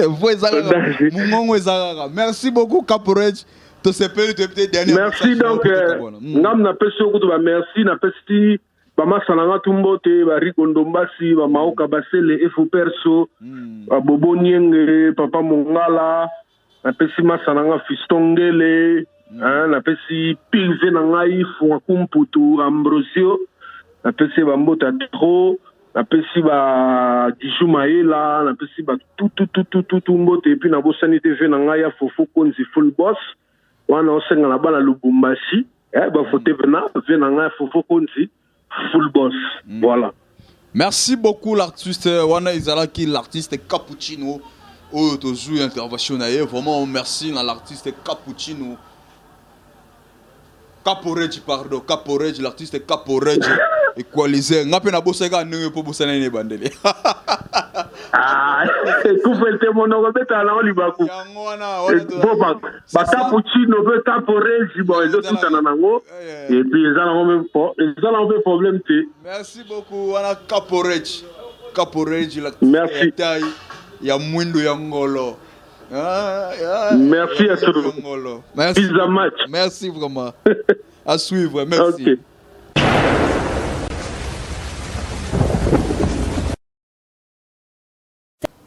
vo eza kaka, mongongo eza kaka. Merci beaucoup, Caporej, tosepeli. Toyebi te dernier. Merci. Donc ngam napesi yo kutu bamerci, napesi bamasa na nga tu mbote, bariko Ndombasi, bamaoka basele efo perso, babobo Nienge, papa Mongala, napesi masa na nga Fiston Ngele, napesi pilve na ngai Fuaku Mputu Ambrosio, napesi ye bambote ya trop, napesi ba Diju Mayela, napesi bato tututututu mbote. Et puis nabosani te ve na ngai ya Fofo Konzi, full boss wana, osenga na bana Lubumbashi. Eh, bafote mpena vie na ngai Fofo Konzi, full boss. Voilà. Merci beaucoup l'artiste wana, ezalaki l'artiste Cappuccino oyo tozwi intervention na ye. Vraiment merci na l'artiste Cappuccino, Caporeji, pardon, Caporeji, l'artiste Caporeji Equaliser. Nga mpe nabosaki kaka ndenge mpo bosana nini ebandeli. Ah, ekufeli te, monoko betala nango libaku. Yango wana wana bo bacapuccino mpe Caporeji, bon, ezotutana nango et puis eza nango mpe problème te. Merci beaucoup wana Caporeji, Caporeji l'artiste. Merci. Ya tai ya mwindo ya ngolo. Ah, ah, Merci à ya tous. ngolo. Merci. Pizza match. Merci vraiment, à suivre, merci. Ok.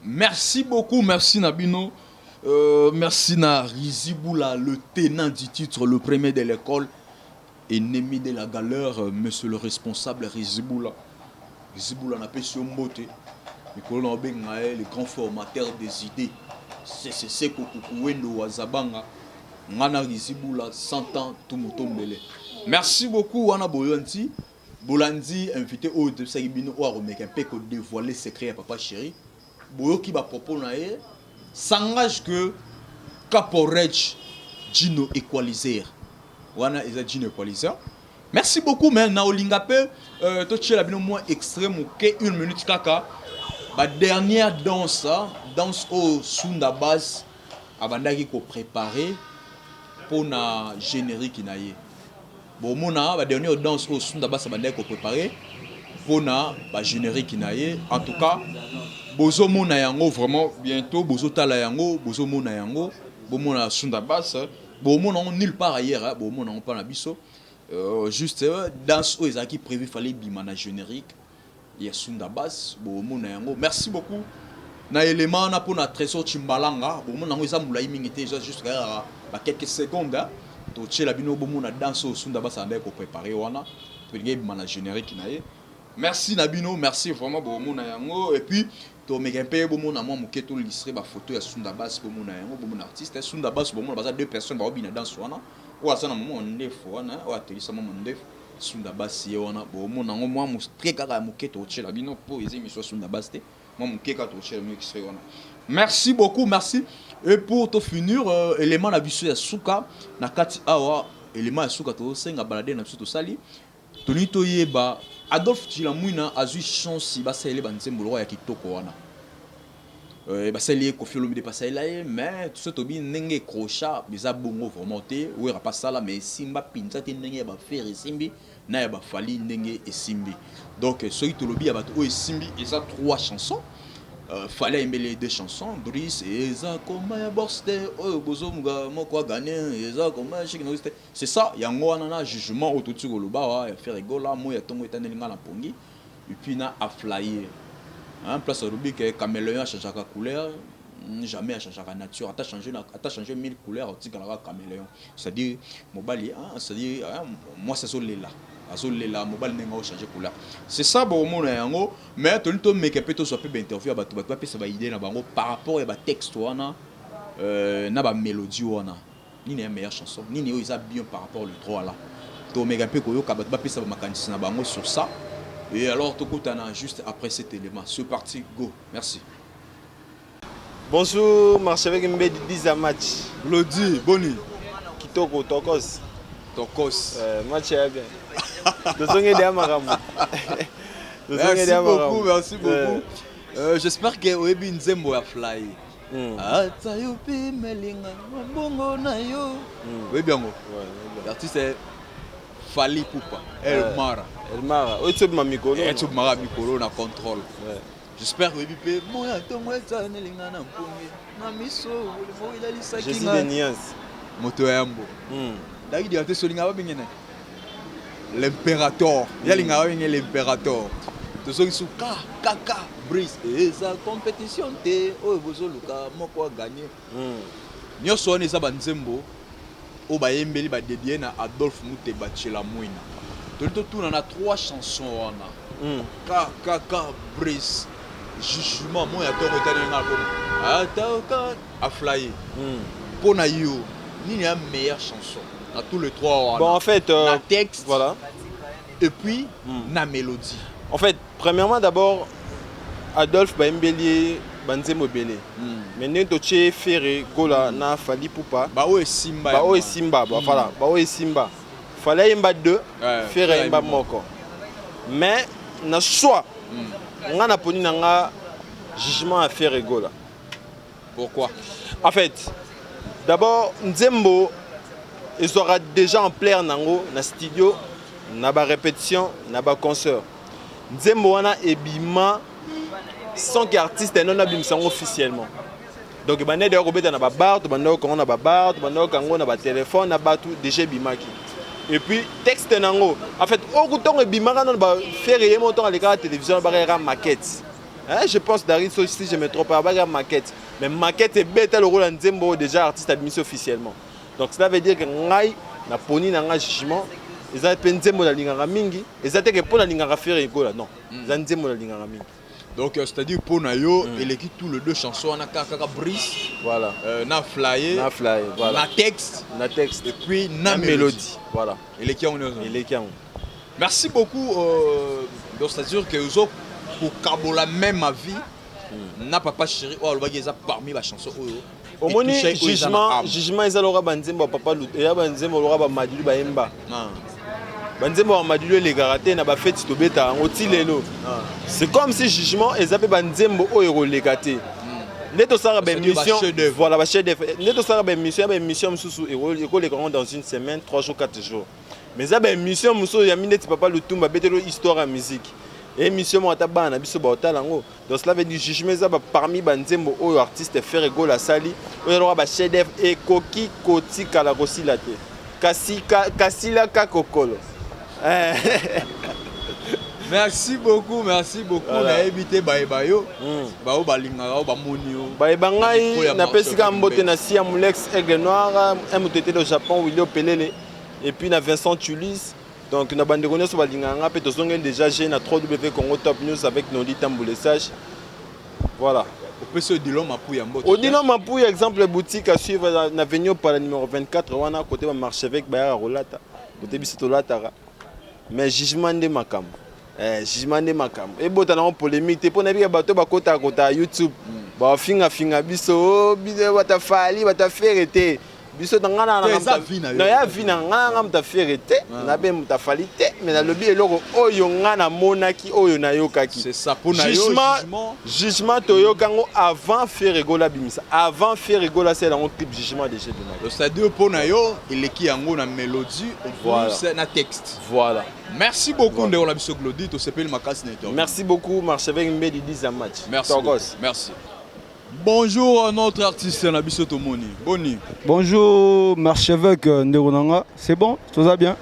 Merci beaucoup, merci Nabino. Merci na Riziboula, le tenant du titre, le premier de l'école, ennemi de la galère, monsieur le responsable Riziboula. Riziboula na pesi yo mbote. Mikolo na obenga ye le grand formateur des idées. CCC Kokuku Wazabanga. Ngana Riziboula, 100 ans, tout mutombele. Merci beaucoup wana boyonti. Bolandi invité oyo tobisaki bino oyo akomeka mpe kodévoiler secret ya papa chéri. Boyoki bapropos na ye, s'engage que Caporej Gino Equalizer wana eza Gino Equalizer. Merci beaucoup, mais na olinga mpe totiela bino mwa extrait moke, une minute kaka, badernière danse, hein, danse oyo Sunda Base abandaki kopréparer mpona générique na ye. Bomona badernière danse oyo Sunda Base abandaki kopréparer mpona bagénérique na ye. En tout cas bozomona yango vraiment bientôt, bozotala yango, bozomona yango, bomona Sunda Base, bomona yango nulle part ailleurs, hein, bomona yango mpa na biso. Juste danse oyo ezalaki prévu, fallait bima na générique ya Sunda Base, bomona yango. Merci beaucoup na élément wana mpona Trésor Chimbalanga. Bomona yango, eza molai mingi te, eza juste kaka ba quelques secondes, hein. Totiela bino bomona danse oyo Sunda Base andaki kopréparer wana, tolingi ebima na générique na ye. Merci na bino, merci vraiment. Bomona yango et puis tomeka mpe bomona mwa moke, tolistre bafoto ya Sunda Base, bomona yango, bomona artiste Sunda Base. Bomona baza deux personnes baobina danse wana, oyo aza na mwa ndefu wana, oyo atelisa mwa ndefu, Sunda Base ye wana. Bomona yango mwa moke kaka ya moke, totiela bino mpo eza émission ya Sunda Base te, mwa moke kaka totiela bino extrait wana. Merci beaucoup, merci. Et pour to finir, élément na biso ya suka na kati awa, élément ya suka, tosenga balade na biso tosali, tolingi toyeba Adolphe Chilamwina azwi chance basaleli banzembo lokwa ya kitoko wana. Basali ye Kofi Olomide, basalela ye, mais so tobi ndenge ekrochat eza bongo vraiment te. Wera pasala, mais esimba mpenza te ndenge ya baFerre esimbi na ya baFally ndenge esimbi. Donc soki tolobi ya bato oyo esimbi, eza trois chansons. Fally ayembeli deux chansons, Brice eza koma ya boxe te oyo bozomuka moko agane, eza koma ya shiki te. C'est ça yango wana na jugement oyo toti koloba awa ya Ferre Gola, moi ya ntongo etaneli nga na pongi, et puis na aflaye, hein, place alobi ke caméléon achangeaka couleur, jamais achangeaka nature, ata changer ata changer mille couleurs, otikalaka caméléon. C'est-à-dire mobali, hein, c'est-à-dire, hein, mwasi azolela, azolela mobali ndenge aochange couleur. C'est ça bomona yango. Mais tolingi tomeka mpe tozwa mpe bainterview ya bato, bato bapesa baidée na bango par rapport ya batexte wana, na bamélodie wana, nini ya meilleure chanson, nini oyo eza bien par rapport le droit là. Tomeka mpe koyoka bato bapesa bamakanisi na bango sur ça. Et alors tokutana juste après cet élément. C'est parti, go, merci. Bonjour, Marchevêque Mbedi Diza match. Lodi, boni? Kitoko, tokos. Tokos. Match ya bien. Tozongi ya makambo. Merci beaucoup, merci beaucoup. J'espère que oyebi nzembo ya Fly. Ata yo mpe melinga mabongo na yo. Oyebi yango? L'artiste Fally Ipupa, El Mara. El Mara. Oyo tsobima mikolo. Eh, tsobimaka mikolo na contrôle. J'espère oyebi mpe moya ntongo ezanelinga na mpongi na miso bolingo elalisaki. Jésus de nuance. Moto ya yambo. Daki directeur solinga babenge nani? L'impérator. Yalinga babenge l'impérator. Tozongi su ka kaka Brice eza compétition te oyo bozoluka moko aganye. Nyonso wana eza banzembo oyo bayembeli badédié na Adolphe Muteba Tshela Mwina. Toli totuna na trois chansons wana, kkk Brice, jugement, moi ya ntongo etali nga bongo, ata oka aflaye, mpo na yo nini ya meilleure chanson? Na tous les trois wana. Bon, en fait, na texte, voilà. Et puis na mélodie. En fait, premièrement, d'abord, Adolphe bayembeli ye banzembo ebele, mais ndenge totie Ferre Gola na Fally Ipupa, baoyo esimba, baoyo esimba, voilà, baoyo esimba. Fally ayemba deux, Ferre ayemba moko. Mais na choix nga naponi na nga jugement ya Ferre Gola. Pourquoi? En fait, d'abord, nzembo ezwaka déjà ampleur nango na studio, na barépétition, na baconcert. Nzembo wana ebima sans que artiste enono abimisa yango officiellement. Donc ebandaki deya kobeta na babar, tobandaki kokango na babar, tobandaki kokango na batelefone na bato, déjà ebimaki. Et puis texte nango, en fait, oyo ntongo ebimaka nano, baFerre ye moko ntongo alekaka télévision, bakayaka maquette. Hein, je pense, Darin, si je me trompe pas, bakayaka maquette, mais maquette ebeta lokola nzembo oyo déjà artiste abimisi officiellement. Donc cela veut dire que ngai naponi na ngai jugement. Eza mpe nzembo nalingaka mingi. Eza te ke mpo nalingaka Ferre Gola, non, eza nzembo nalingaka mingi. Donc c'est-à-dire mpo na yo eleki tous les deux chansons wana, kaka Brice, voilà, na Flyer, na Flyer, voilà. Na texte, na texte, et puis na na mélodie. Mélodie, voilà. Eleki yango nyonso. Eleki yango. Merci beaucoup. Donc c'est-à-dire que ozo kokabola même avis na papa chéri oyo alobaki eza parmi bachanson oyo Omoni, etouche oyo eza na jugement, âme. Jugement eza lokola banzembo ya papa, eza banzembo lokola bamadilu bayemba. Ah. Banzembo ya madilu elekaka te na bafeti, tobetaka yango ti lelo. C'est comme si jugement eza mpe banzembo oyo ekoleka te. Nde tosalaka C'est-à-dire baémission, ba-chef-d'œuvre. voilà, bachef d'œuvre. Nde tosalaka baémission, ya baémission mosusu ekoleka yango dans une semaine, 3 jours, 4 jours, mais eza baémission mosusu ya neti papa Lutumba abeteli histoire ya musique, émission moko ata bana na biso baotala yango. Donc cela veut dire jugement eza parmi banzembo oyo artiste Ferre Gola asali, oyo eloko bachef d'œuvre ekoki kotikala kosila te, kasi kasila kaka okolo. Merci beaucoup, merci beaucoup. Voilà. Nayebi te bayeba yo, baoyo balingaka oyo bamoni yo. Bayeba Na micro ya ngai, napesi kaka Marcel mbote Mbele. na Sia Mulex Aigle Noir, MTT de Japon, Wilio Pelele, et puis na Vincent Tulis. Donc na bandeko nyonso balingaka nga mpe, tozongeli déjà g na 3W Congo Top News avec Noli Tambule Sage, voilà. Opesi Odilon Mapuya mbote. Odilon Mapuya, exemple, boutique à suivre na avenue Opala numéro 24 wana, côté bamarchevêque bayaka kolata, côté biso tolataka. Mais jugement nde makambo, jugement nde makambo. Ebota nango polémique te, mpo nayebika bato bakotaka kota YouTube, bafingafinga biso, oh, biso bata Fally, bata Ferre te. Biso na nga Te, eza vie na yo. Na ya vie na nga, nga moto aFerre te, na mpe moto aFally te, mais nalobi eloko oyo nga namonaki, oyo nayokaki. C'est ça, mpo na yo Jugement, jugement. Jugement toyoka yango avant Ferre Gola abimisa, avant Ferre Gola asala yango clip. Jugement déjà ebimaki. Donc, c'est-à-dire mpo na yo eleki yango na mélodie, Voilà. plus na texte. Voilà. Merci beaucoup, ndeko na biso Glodi, tosepeli makasi na interview. Merci beaucoup, marchevêque Mbedi Dizamatch. Merci beaucoup. Merci. Bonjour à notre artiste na biso tomoni, boni? Bonjour, marchevêque ndeko nanga, c'est bon, tout va bien.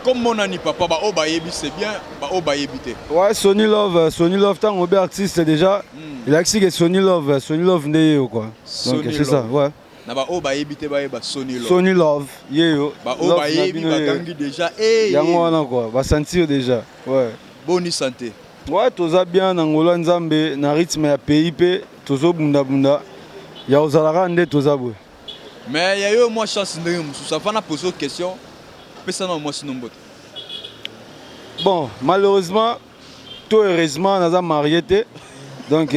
Comme monani papa, baoyo bayebi, c'est bien, baoyo bayebi te. Ouais, Sony Love, Sony Love, tant obe artiste déjà, il a que Sony Love, Sony Love nde ye quoi. Donc Sony c'est ça, Love. ouais. Na baoyo bayebi te bayeba Sony Love. Sony Love, ye yo. Baoyo Love na bayebi bino ye. bakangi déjà eh. Yango wana quoi, ba sentir déjà. Ouais. Boni santé? Ouais, toza bien na ngolo ya Nzambe, na rythme ya pays pe tozobunda bunda. Ya ozalaka nde toza boye. Mais ya yo mwa chance ndenge mosusu, avant na pose question, pesa na mwasi no mbote. Bon, malheureusement, to heureusement, naza marié te. Donc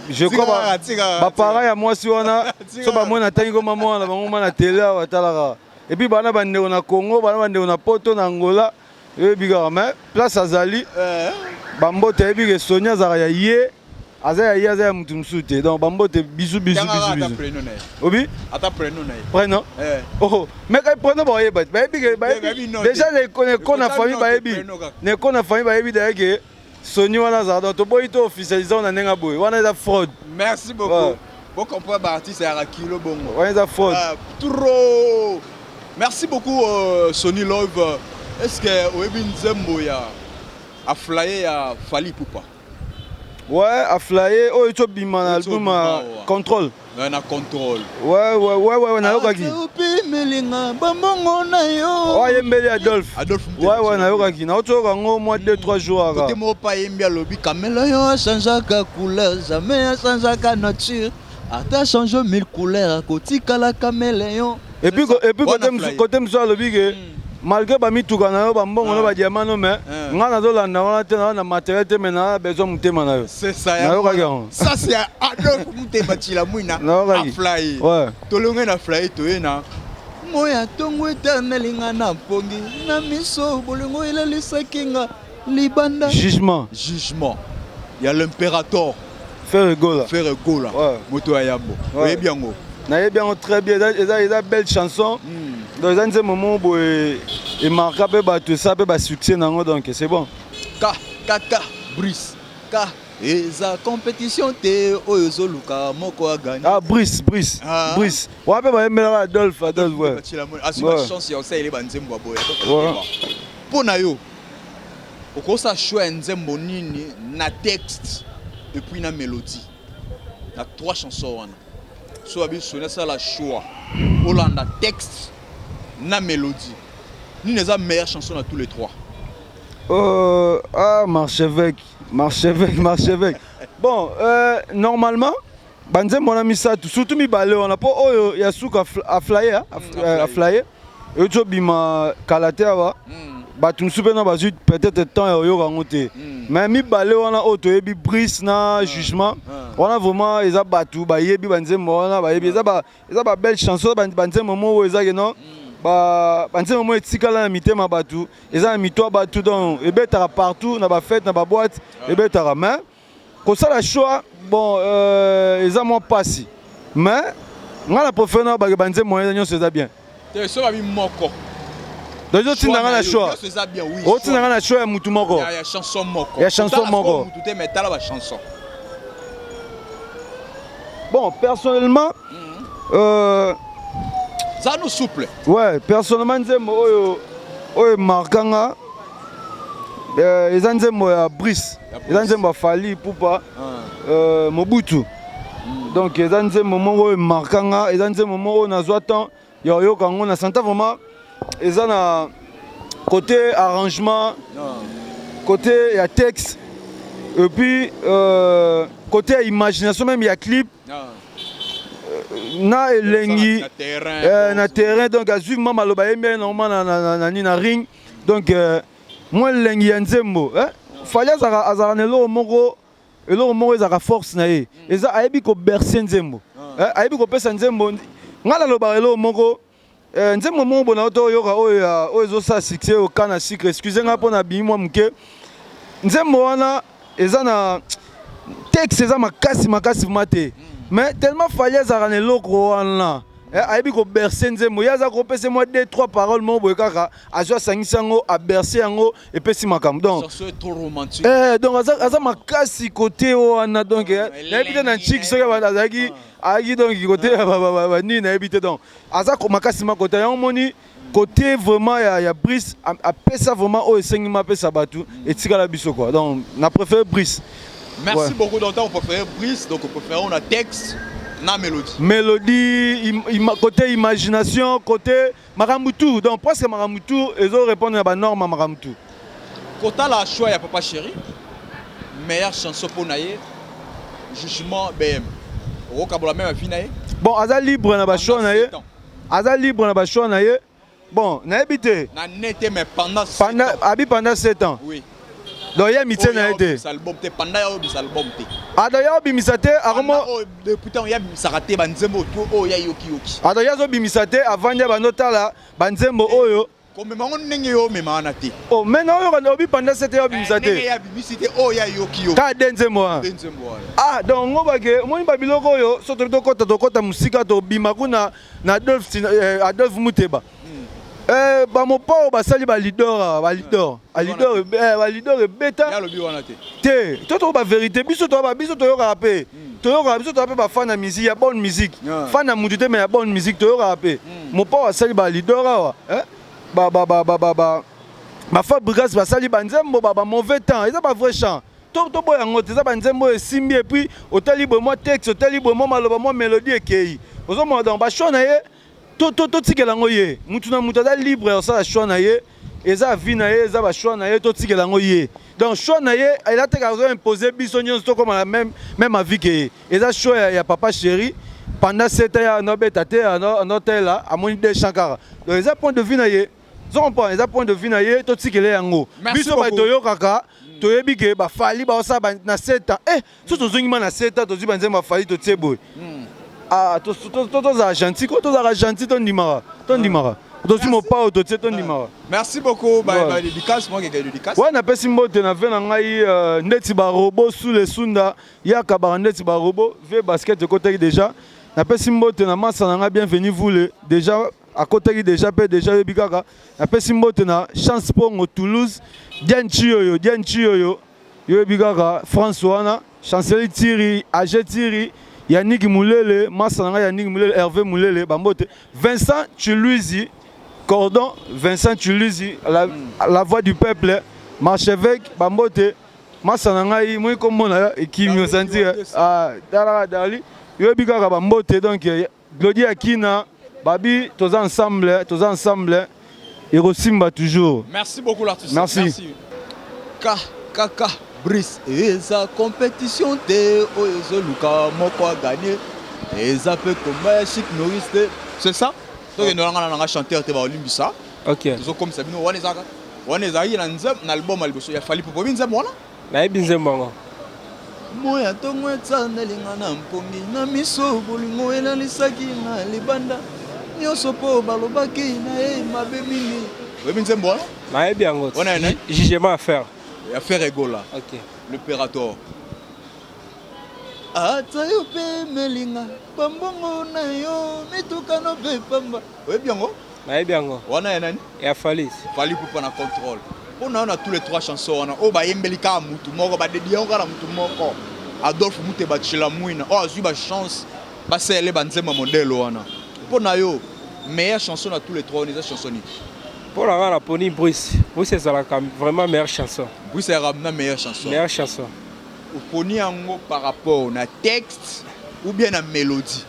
je crois Tika, tika, baparent ya mwasi wana so bamoni atangi koma mwana bango ma na tele awa, batalaka. Et puis bana bandeko na Congo, bana bandeko na Poto, na Angola, oyebi kaka. Mais place azali, bambote. Ayebi ke Soni azalaka ya ye, aza ya ye, aza ya motu mosusu te. Donc bambote, bisu bisu. Tangaka Bisu ata bisu. prénom na ye. Obi? Ata prénom na ye. Prénom? Eh. Oh, mais kai prénom baoyeba te, bayebi ke bayebi bayebi no déjà te. neko na Ekota famille no te, bayebi prénom kaka. neko na famille bayebi daye ke Soni wana azalaka. Donc toboyi to officialise na ndenge boye, wana eza fraude. Merci beaucoup. Ouais. Bon, comprendre baartiste ayaka kilo bongo. Wana eza fraude. Ah, trop. Merci beaucoup, Sony Love. Est ce que oyebi nzembo ya Aflaye ya Fally Ipupa? Ouais, Aflaye oyo tobima na Oyo album tobima awa. Contrôle. Na Contrôle. Ouais, nayokaki. Opimelinga bambongo na yo. Oyo ayembeli Adolphe. Adolphe. Ouais, nayokaki, naotoyoka yango mwa 2 3 jours Kote aka. moko pa ayembi, alobi kamela yo achangeaka couleur, jamais achangeaka nature. Ata change mille couleurs, akotikala caméléon. Et puis, et puis côté mosusu alobi ke malgré bamituka na yo, bambongo na badiamant no, mais nga nazolanda wana te, naa na matériel te, mais naa besoin motema na yo. C'est ça. Nayokaki yango. Ça, c'est Adolphe Muteba Chilamwina. Nayokaki. Aflaye. Tolonge na Flaye, toye na moya ntongo éternel, nga na mpongi na miso, bolingo elalisaki nga libanda. Jugement. Jugement ya l'impérator. Ferre Gola. Ferre Gola. Moto ya yambo. Oyebi yango? Nayebi yango très bien. Eza belle chanson. Donc eza nzembo moko boye emarka mpe bato, esa mpe basuccès nango, donc c'est bon. K kaka Brice K, eza compétition te oyo ezoluka moko aganye. Ah, Brice, Brice. Ah. Brice wana mpe bayembelaka Adolphe, Adolphe, ouais. Azwi bachance ya osalele banzembo ya boye. Mpo na yo, okosala choix ya nzembo nini na texte et puis na mélodie, na trois chansons wana? So babi soni asala choix, olanda texte na mélodie, nini eza meilleure chanson na tous les trois? Ah, Marchevêque, Marchevêque, Marchevêque. Bon, normalement, banzembo wana misato, surtout mibale wana, mpo oyo ya suka aflaye, aflaye euti obima kala te awa, bato mosusu mpe na bazwi peut-être temps ya koyoka yango te. Mais mibale wana oyo toyebi, Brice na Jugement wana, vraiment eza bato bayebi banzembo wana, bayebi eza babelle chanson, banzembo moko oyo eza keno banzembo moko etikala na mitema bato, eza na mito ya bato, donc ebetaka partout na bafête, na baboîte ebetaka. Mais kosala choix, bon, eza mwa mpasi, mais nga na préféré na bake banzembo wana nyonso eza bien. Te, so babi moko. Donc ozotinda nga na choix? Nyonso eza bien, oui. Otinda nga na choix ya mutu moko? Ya chanson moko. Ya chanson moko. Mutu te, mais tala bachanson. Bon, personnellement, za no souple. Ouais, personnellement, nzembo oyo emarka nga, eza nzembo ya Brice, eza nzembo ya Fally Ipupa, Mobutu. Donc eza nzembo moko oyo emarka nga, eza nzembo moko oyo nazwa temps ya koyoka yango, na santa vraiment eza na côté arrangement, côté ya texte et puis côté ya imagination, même ya clip na elengi na terrain. Na terrain, donc azwi ma maloba yembi ye normal na nini, na ring. Donc mwa elengi ya nzembo, eh? Fally azalaka na eloko moko ezalaka force na ye, eza ayebi kobercer nzembo, ayebi kopesa nzembo. Ngai nalobaka eloko moko, nzembo moko bona to oyoka oyo oyo ezosala succès, oyo Kana Sucre. Excuse ngai mpo na bimi mwa moke. Nzembo wana eza na texte eza makasi makasi vraiment te, mais tellement Fally azalaka na eloko wana, ayebi kobercer nzembo, ye aza kopesa mwa deux trois paroles moko boye kaka, azwi asangisi yango, abercer yango, epesi makambo. Donc Chanson est trop romantique. Donc aza makasi côté wana. Donc nayebi te na ntiki soki azalaki ayaki, donc côté ya banini nayebi te. Donc aza makasi ma côté yango, moni côté vraiment ya Brice, apesa vraiment oyo esengi ma apesa bato, etikala biso quoi. Donc na préféré Brice. Merci Ouais. beaucoup. Donc on préfère Brice, donc on préfère, on a texte na mélodie. Mélodie, côté imagination, côté makambo tout, donc presque makambo tout ezo répondre na banorme ya makambo tout. Kotala choix ya Papa Chéri, meilleure chanson pour na ye, Jugement, BM, okokabola même avis na ye? Bon, aza libre na bachoix na ye. Pendant 7 ans. Aza libre na bachoix na ye. Bon, nayebi te. Na nete, mais pendant 7 Pendant ans. Abi pendant 7 ans? Oui. Donc ye mitie na ye te? Oyo album te, pendant ya obisa album te. Ado ye obimisa te, akomo Pendant oyo, depuis ntango ya bimisaka te banzembo to oyo ya yokiyoki. Ado ye azobimisa te, avandi ya bando tala banzembo oyo. Komema ngo ndenge yo omema wana te. Oh, mais na oyo obi pendant 7 ye obimisa Ndenge te ya bimisi te oyo ya yokiyoki. Kaka de nzembo wana? Nde nzembo wana. Ah, donc ngo bake omoni babiloko oyo, so tobi tokɔta mosika, tobima kuna na Adolphe, Adolphe Muteba, bamopao basali balidor, balidor, alidor, balidor ebeta. Ya alobi wana te. Te, to tokoba vérité, biso toyaba, biso toyokaka mpe, toyokaka, biso toya mpe bafan ya musique, ya bonne musique. Fan ya mutu te, mais ya bonne musique toyokaka mpe. Mopao asali balidor awa, eh? Ba baFabregas basali banzembo ba mauvais temps, eza bavrai chant. Toboya yango te, eza banzembo oyo esimbi. Et puis otali boye mwa texte, otali boye mwa maloba, mwa mélodie ekei, ozomona. Donc bachoix na ye, totikela yango ye. Mutu na mutu aza libre ya kosala choix na ye, eza vie na ye, eza bachoix na ye, totikela yango ye. Donc choix na ye eza te azo imposer biso nyonso tokóma na même, même avis ke ye. Eza choix ya papa chéri. Pendant 7 ans ya anobeta te, anotela amoni deux chants kaka. Donc eza point de vue na ye, ozo comprendre? Eza point de vue na ye, totikele yango. Merci Biso beaucoup. bato toyokaka, toyebi ke baFally baosala na 7 ans. So tozongi ma na 7 ans, tozwi banzembo baFally, totie boye. Ah, tozala gentil ko, tozalaka gentil, tondimaka, tondimaka, tozwi mopao, totie, tondimaka. Merci beaucoup. Ba Ouais. ba dédicace, moi qui dédicace. Ouais, napesi mbote na ve na ngai ndeti barobo sule sunda yaka baka ndeti barobo ve basket ekotaki déjà. Napesi mbote na masa na ngai Bienvenu Vule, déjà akotaki déjà mpe déjà oyebi kaka. Napesi mbote na Chance Pongo Toulouse, Diane Chioyo, Diane Chioyo, yoyebi kaka France wana, Chanceli Tiri, Age Tiri, Yannick Mulele, masa na ngai Yannick Mulele, Hervé Mulele, bambote. Vincent Chuluizi Cordon, Vincent Chuluizi, la voix du peuple, Marchevêque, bambote, masa na ngai moi komona ekimi osanti ah, talaka dali yoyebi kaka, bambote. Donc Glodi Akina babi, toza ensemble, toza ensemble, ekosimba toujours. Merci beaucoup l'artiste. Merci. K K K Brice, eza compétition te oyo ezoluka moko aganye, eza mpe komba ya Chic Norris te. C'est ça. Tokende wana nanga chanteur te, baolimbisa. Ok. Tozokomisa bino wana ezalaka wana, ezalaki na nzembo na album ya liboso ya Fally Ipupa. Oyebi nzembo wana? Nayebi nzembo yango. Moya ntongo etsandelinga na mpongi na miso, bolingo elalisaki na libanda nyonso mpo balobaki na ye mabe mingi. Oyebi nzembo wana? Nayebi yango. Wana ya nani? Jugement affaire. Ya Ferre Gola. Ok. L'opérateur ata yo mpe melinga bambongo na yo mitukano mpe pamba. Oyebi yango? Nayebi yango. Wana ya nani? Ya Fally. Fally Ipupa na contrôle. Mpo na yo, na tous les trois chansons wana oyo bayembeli kaka mutu moko, badedi yango kaka na mutu moko, Adolphe Muteba Tshila Mwina, oyo azwi bachance basalele banzembo modèle wana, mpo na yo meilleure chanson na tous les trois wana eza chanson nini? Mpo na nga, naponi Bruce. Bruce ezalaka vraiment meilleure chanson. Bruce ezalaka na meilleure chanson? Meilleure chanson. Oponi yango par rapport na texte ou bien na mélodie?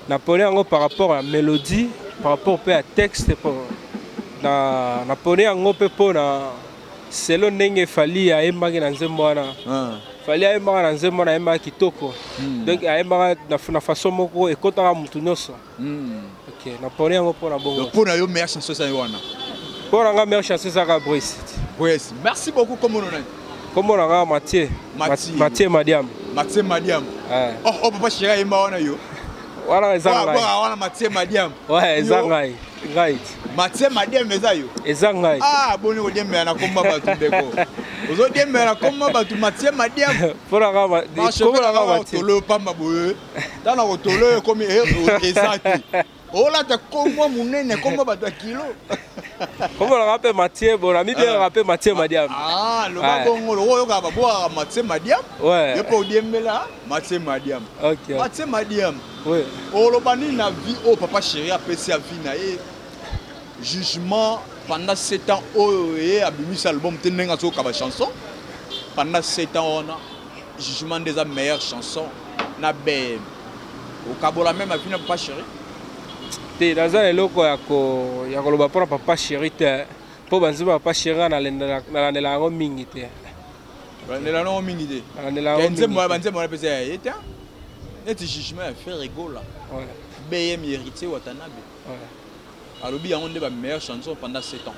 Naponi yango par rapport à mélodie, par rapport mpe ya texte. Po na naponi yango mpe mpo na selo ndenge Fally ayembaki na nzembo wana. Fally ayembaka na nzembo wana, ayembaka kitoko. Donc ayembaka na façon moko ekotaka mutu nyonso. Ok, naponi yango mpo na bongo. Donc mpo na yo meilleure chanson ezali wana? Mpo na nga, meilleure chanson ezaka Bruce. Bruce. Merci beaucoup. Kombo nani? Kombo na nga Mathieu. Mathieu. Mathieu Madiam. Mathieu Madiam. Eh. Oh, papa chéri ayemba wana yo. Wana eza ngai. Wana Mathieu Madiam. Ouais, eza ngai, ngai. Mathieu Madiam eza yo? Eza ngai. Ah, boni kodiembela na komba bato, ndeko? Ozodiembela na komba bato, Mathieu Madiam. Mpo na nga, kombo na nga Mathieu. Tolo pamba boye, ntango na kotolo ekomi eza te, olata kombo monene, kombo bato ya kilo. Kombo na nga mpe Mathieu, bon, namibengaka mpe Mathieu Madiam. Ah, loba bongo, loko oyokaka babwakaka Mathieu Madiam. Yo mpe odiembela Mathieu Madiam. Ok. Mathieu Madiam. Oui. Oloba nini na vie oyo papa chéri apesi ya vie na ye, jugement, pendant 7 ans oyo ye abimisi album te, ndenge azoyoka bachanson pendant 7 ans wana, jugement nde eza meilleure chanson na BM, okabola même avis na papa chéri? Te, naza na eloko ya koloba mpona papa chéri te, mpo banzembo ya papa chéri nga nalandela yango mingi te. Balandela nango mingi te? Nalandela yango nzembo mingi te. Banzembo wana mpeza ya ye te, neti jugement ya Ferre Gola, BM Héritier Watanabe. Alobi yango nde bameilleure chanson pendant 7 ans.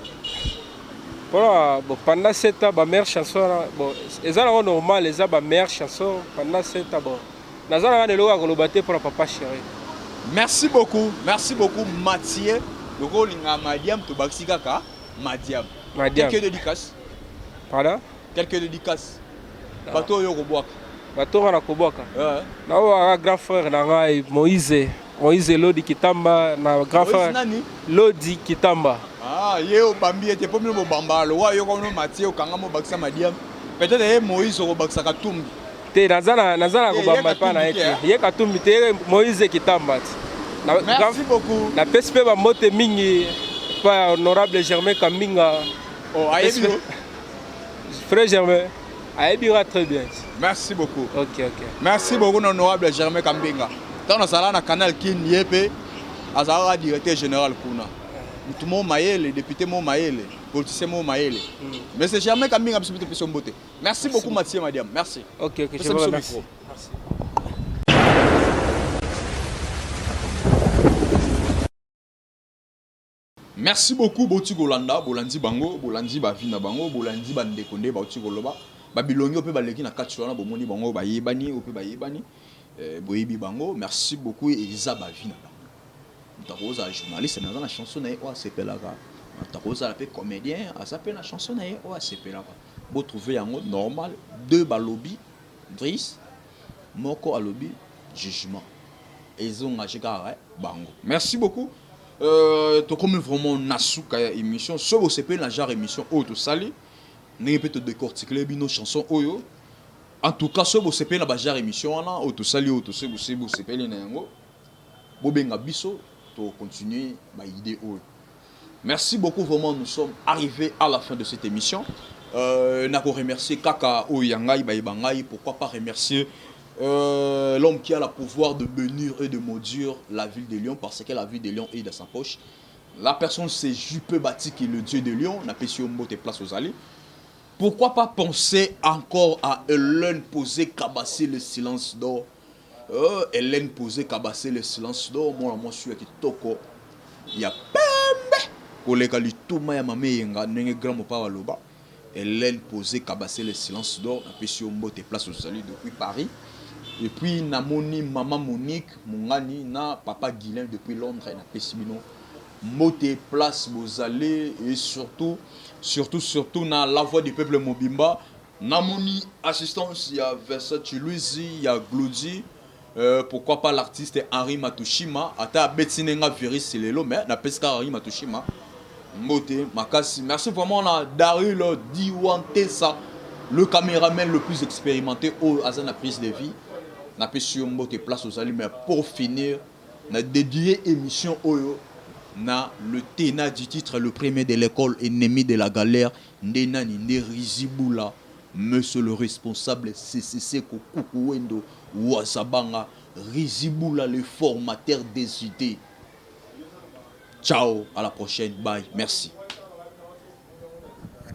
Mpona bon, pendant 7 ans bameilleure chanson wana, bon, eza nango normal, eza bameilleure chanson pendant 7 ans. Bon, naza na nga na eloko ya koloba te mpona papa chéri. Merci beaucoup, merci beaucoup Mathieu. Loko olinga Madiam, tobakisi kaka Madiam. Madiam. Quelques dédicaces. Pardon? Quelques dédicaces, bato oyo kobwaka. Bato nga na kobwaka, naobwaka grand frère na ngai Moïse, Moïse Lodi Kitamba, na grand Moïse frère nani? Lodi Kitamba. Ah, ye obambi ete mpo bino bobamba lokwa yoka no Mathieu okanga mo bakisa Madiam, peut-être ye Moïse okobakisa Katumbi. Te, naza na Ye kobamba epa na ye Katumbi te, ye Katumbi te, ye Moïse Kitamba te. Merci beaucoup. Napesi mpe bambote mingi epa ya honorable Germain Kambinga. Oh, ayebi yo? Frère Germain ayebi nga très bien. Merci beaucoup. Ok. Merci beaucoup na honorable Germain Kambinga. Ntango nazala na Canal Kin, ye mpe azalaka directeur général kuna, mutu mo mayele, député mo mayele. Politicien moko mayele. Mais c'est Germain Kambinga biso mpe topesi yo mbote. Merci beaucoup Mathieu Madiam. Merci. Ok, je Pesa vous biso remercie. micro. Merci. Merci beaucoup boti kolanda, bolandi bango, bolandi ba vie na bango, bolandi ba ndeko nde bauti koloba. Ba bilongi ope baleki na kati wana bomoni bango bayebani ope bayebani. Euh, boyebi bango. Merci beaucoup eza ba vie na bango. Moto akozala journaliste mais aza na chanson na ye oyo asepelaka. Moto akozala pe comédien aza pe na chanson na ye oyo asepelaka. Bo trouver yango normal. Deux balobi Driss, moko alobi jugement. Ezo engage kaka bango. Merci beaucoup. Euh, tokomi vraiment na suka ya émission. Soki bosepeli na genre émission oyo tosali, ndenge mpe todecortikele bino chanson oyo. En tout cas, soki bosepeli na ba genre émission wana oyo tosali oyo tosi bosi bosepeli na yango, bobenga biso to continuer ba idée oyo. Merci beaucoup vraiment, nous sommes arrivés à la fin de cette émission. Euh, nako remercier kaka oyo ya ngai bayeba ngai, pourquoi pas remercier l'homme qui a le pouvoir de bénir et de maudire la ville de Lyon, parce que la ville de Lyon est dans sa poche. La personne, c'est Juppé Batiki, le dieu de Lyon. Napesi yo mbote place aux alliés. Pourquoi pas penser encore à Hélène Posé Kabassé, le silence d'or. Hélène Posé Kabassé, le silence d'or. Moi, moi, je suis kitoko. Ya pembe. Koleka lituma ya mame yenga ndenge grand mopao aloba. Hélène Posé Kabassé, le silence d'or. Napesi yo mbote place aux alliés depuis Paris. Et puis namoni maman Monique Mongani na papa Guilain depuis Londres, napesi bino mbote place bozale et surtout surtout surtout na la voix du peuple mobimba. Namoni assistance ya Versace Luizi ya Glody, pourquoi pas l'artiste Henri Matushima ata abeti nenga virus lelo mais napesi kaka Henri Matushima mbote makasi. Merci vraiment na Daryl Diwantesa, le caméraman le plus expérimenté oyo aza na prise de vie. Napesi yo mbote place ozali. Mais pour finir, na dédié émission oyo na le tenant du titre, le premier de l'école, ennemi de la galère, nde nani? Nde Rizibula, monsieur le responsable CCC Kokuku Wendo Wazabanga, Rizibula le formateur des idées. Ciao, à la prochaine, bye, merci.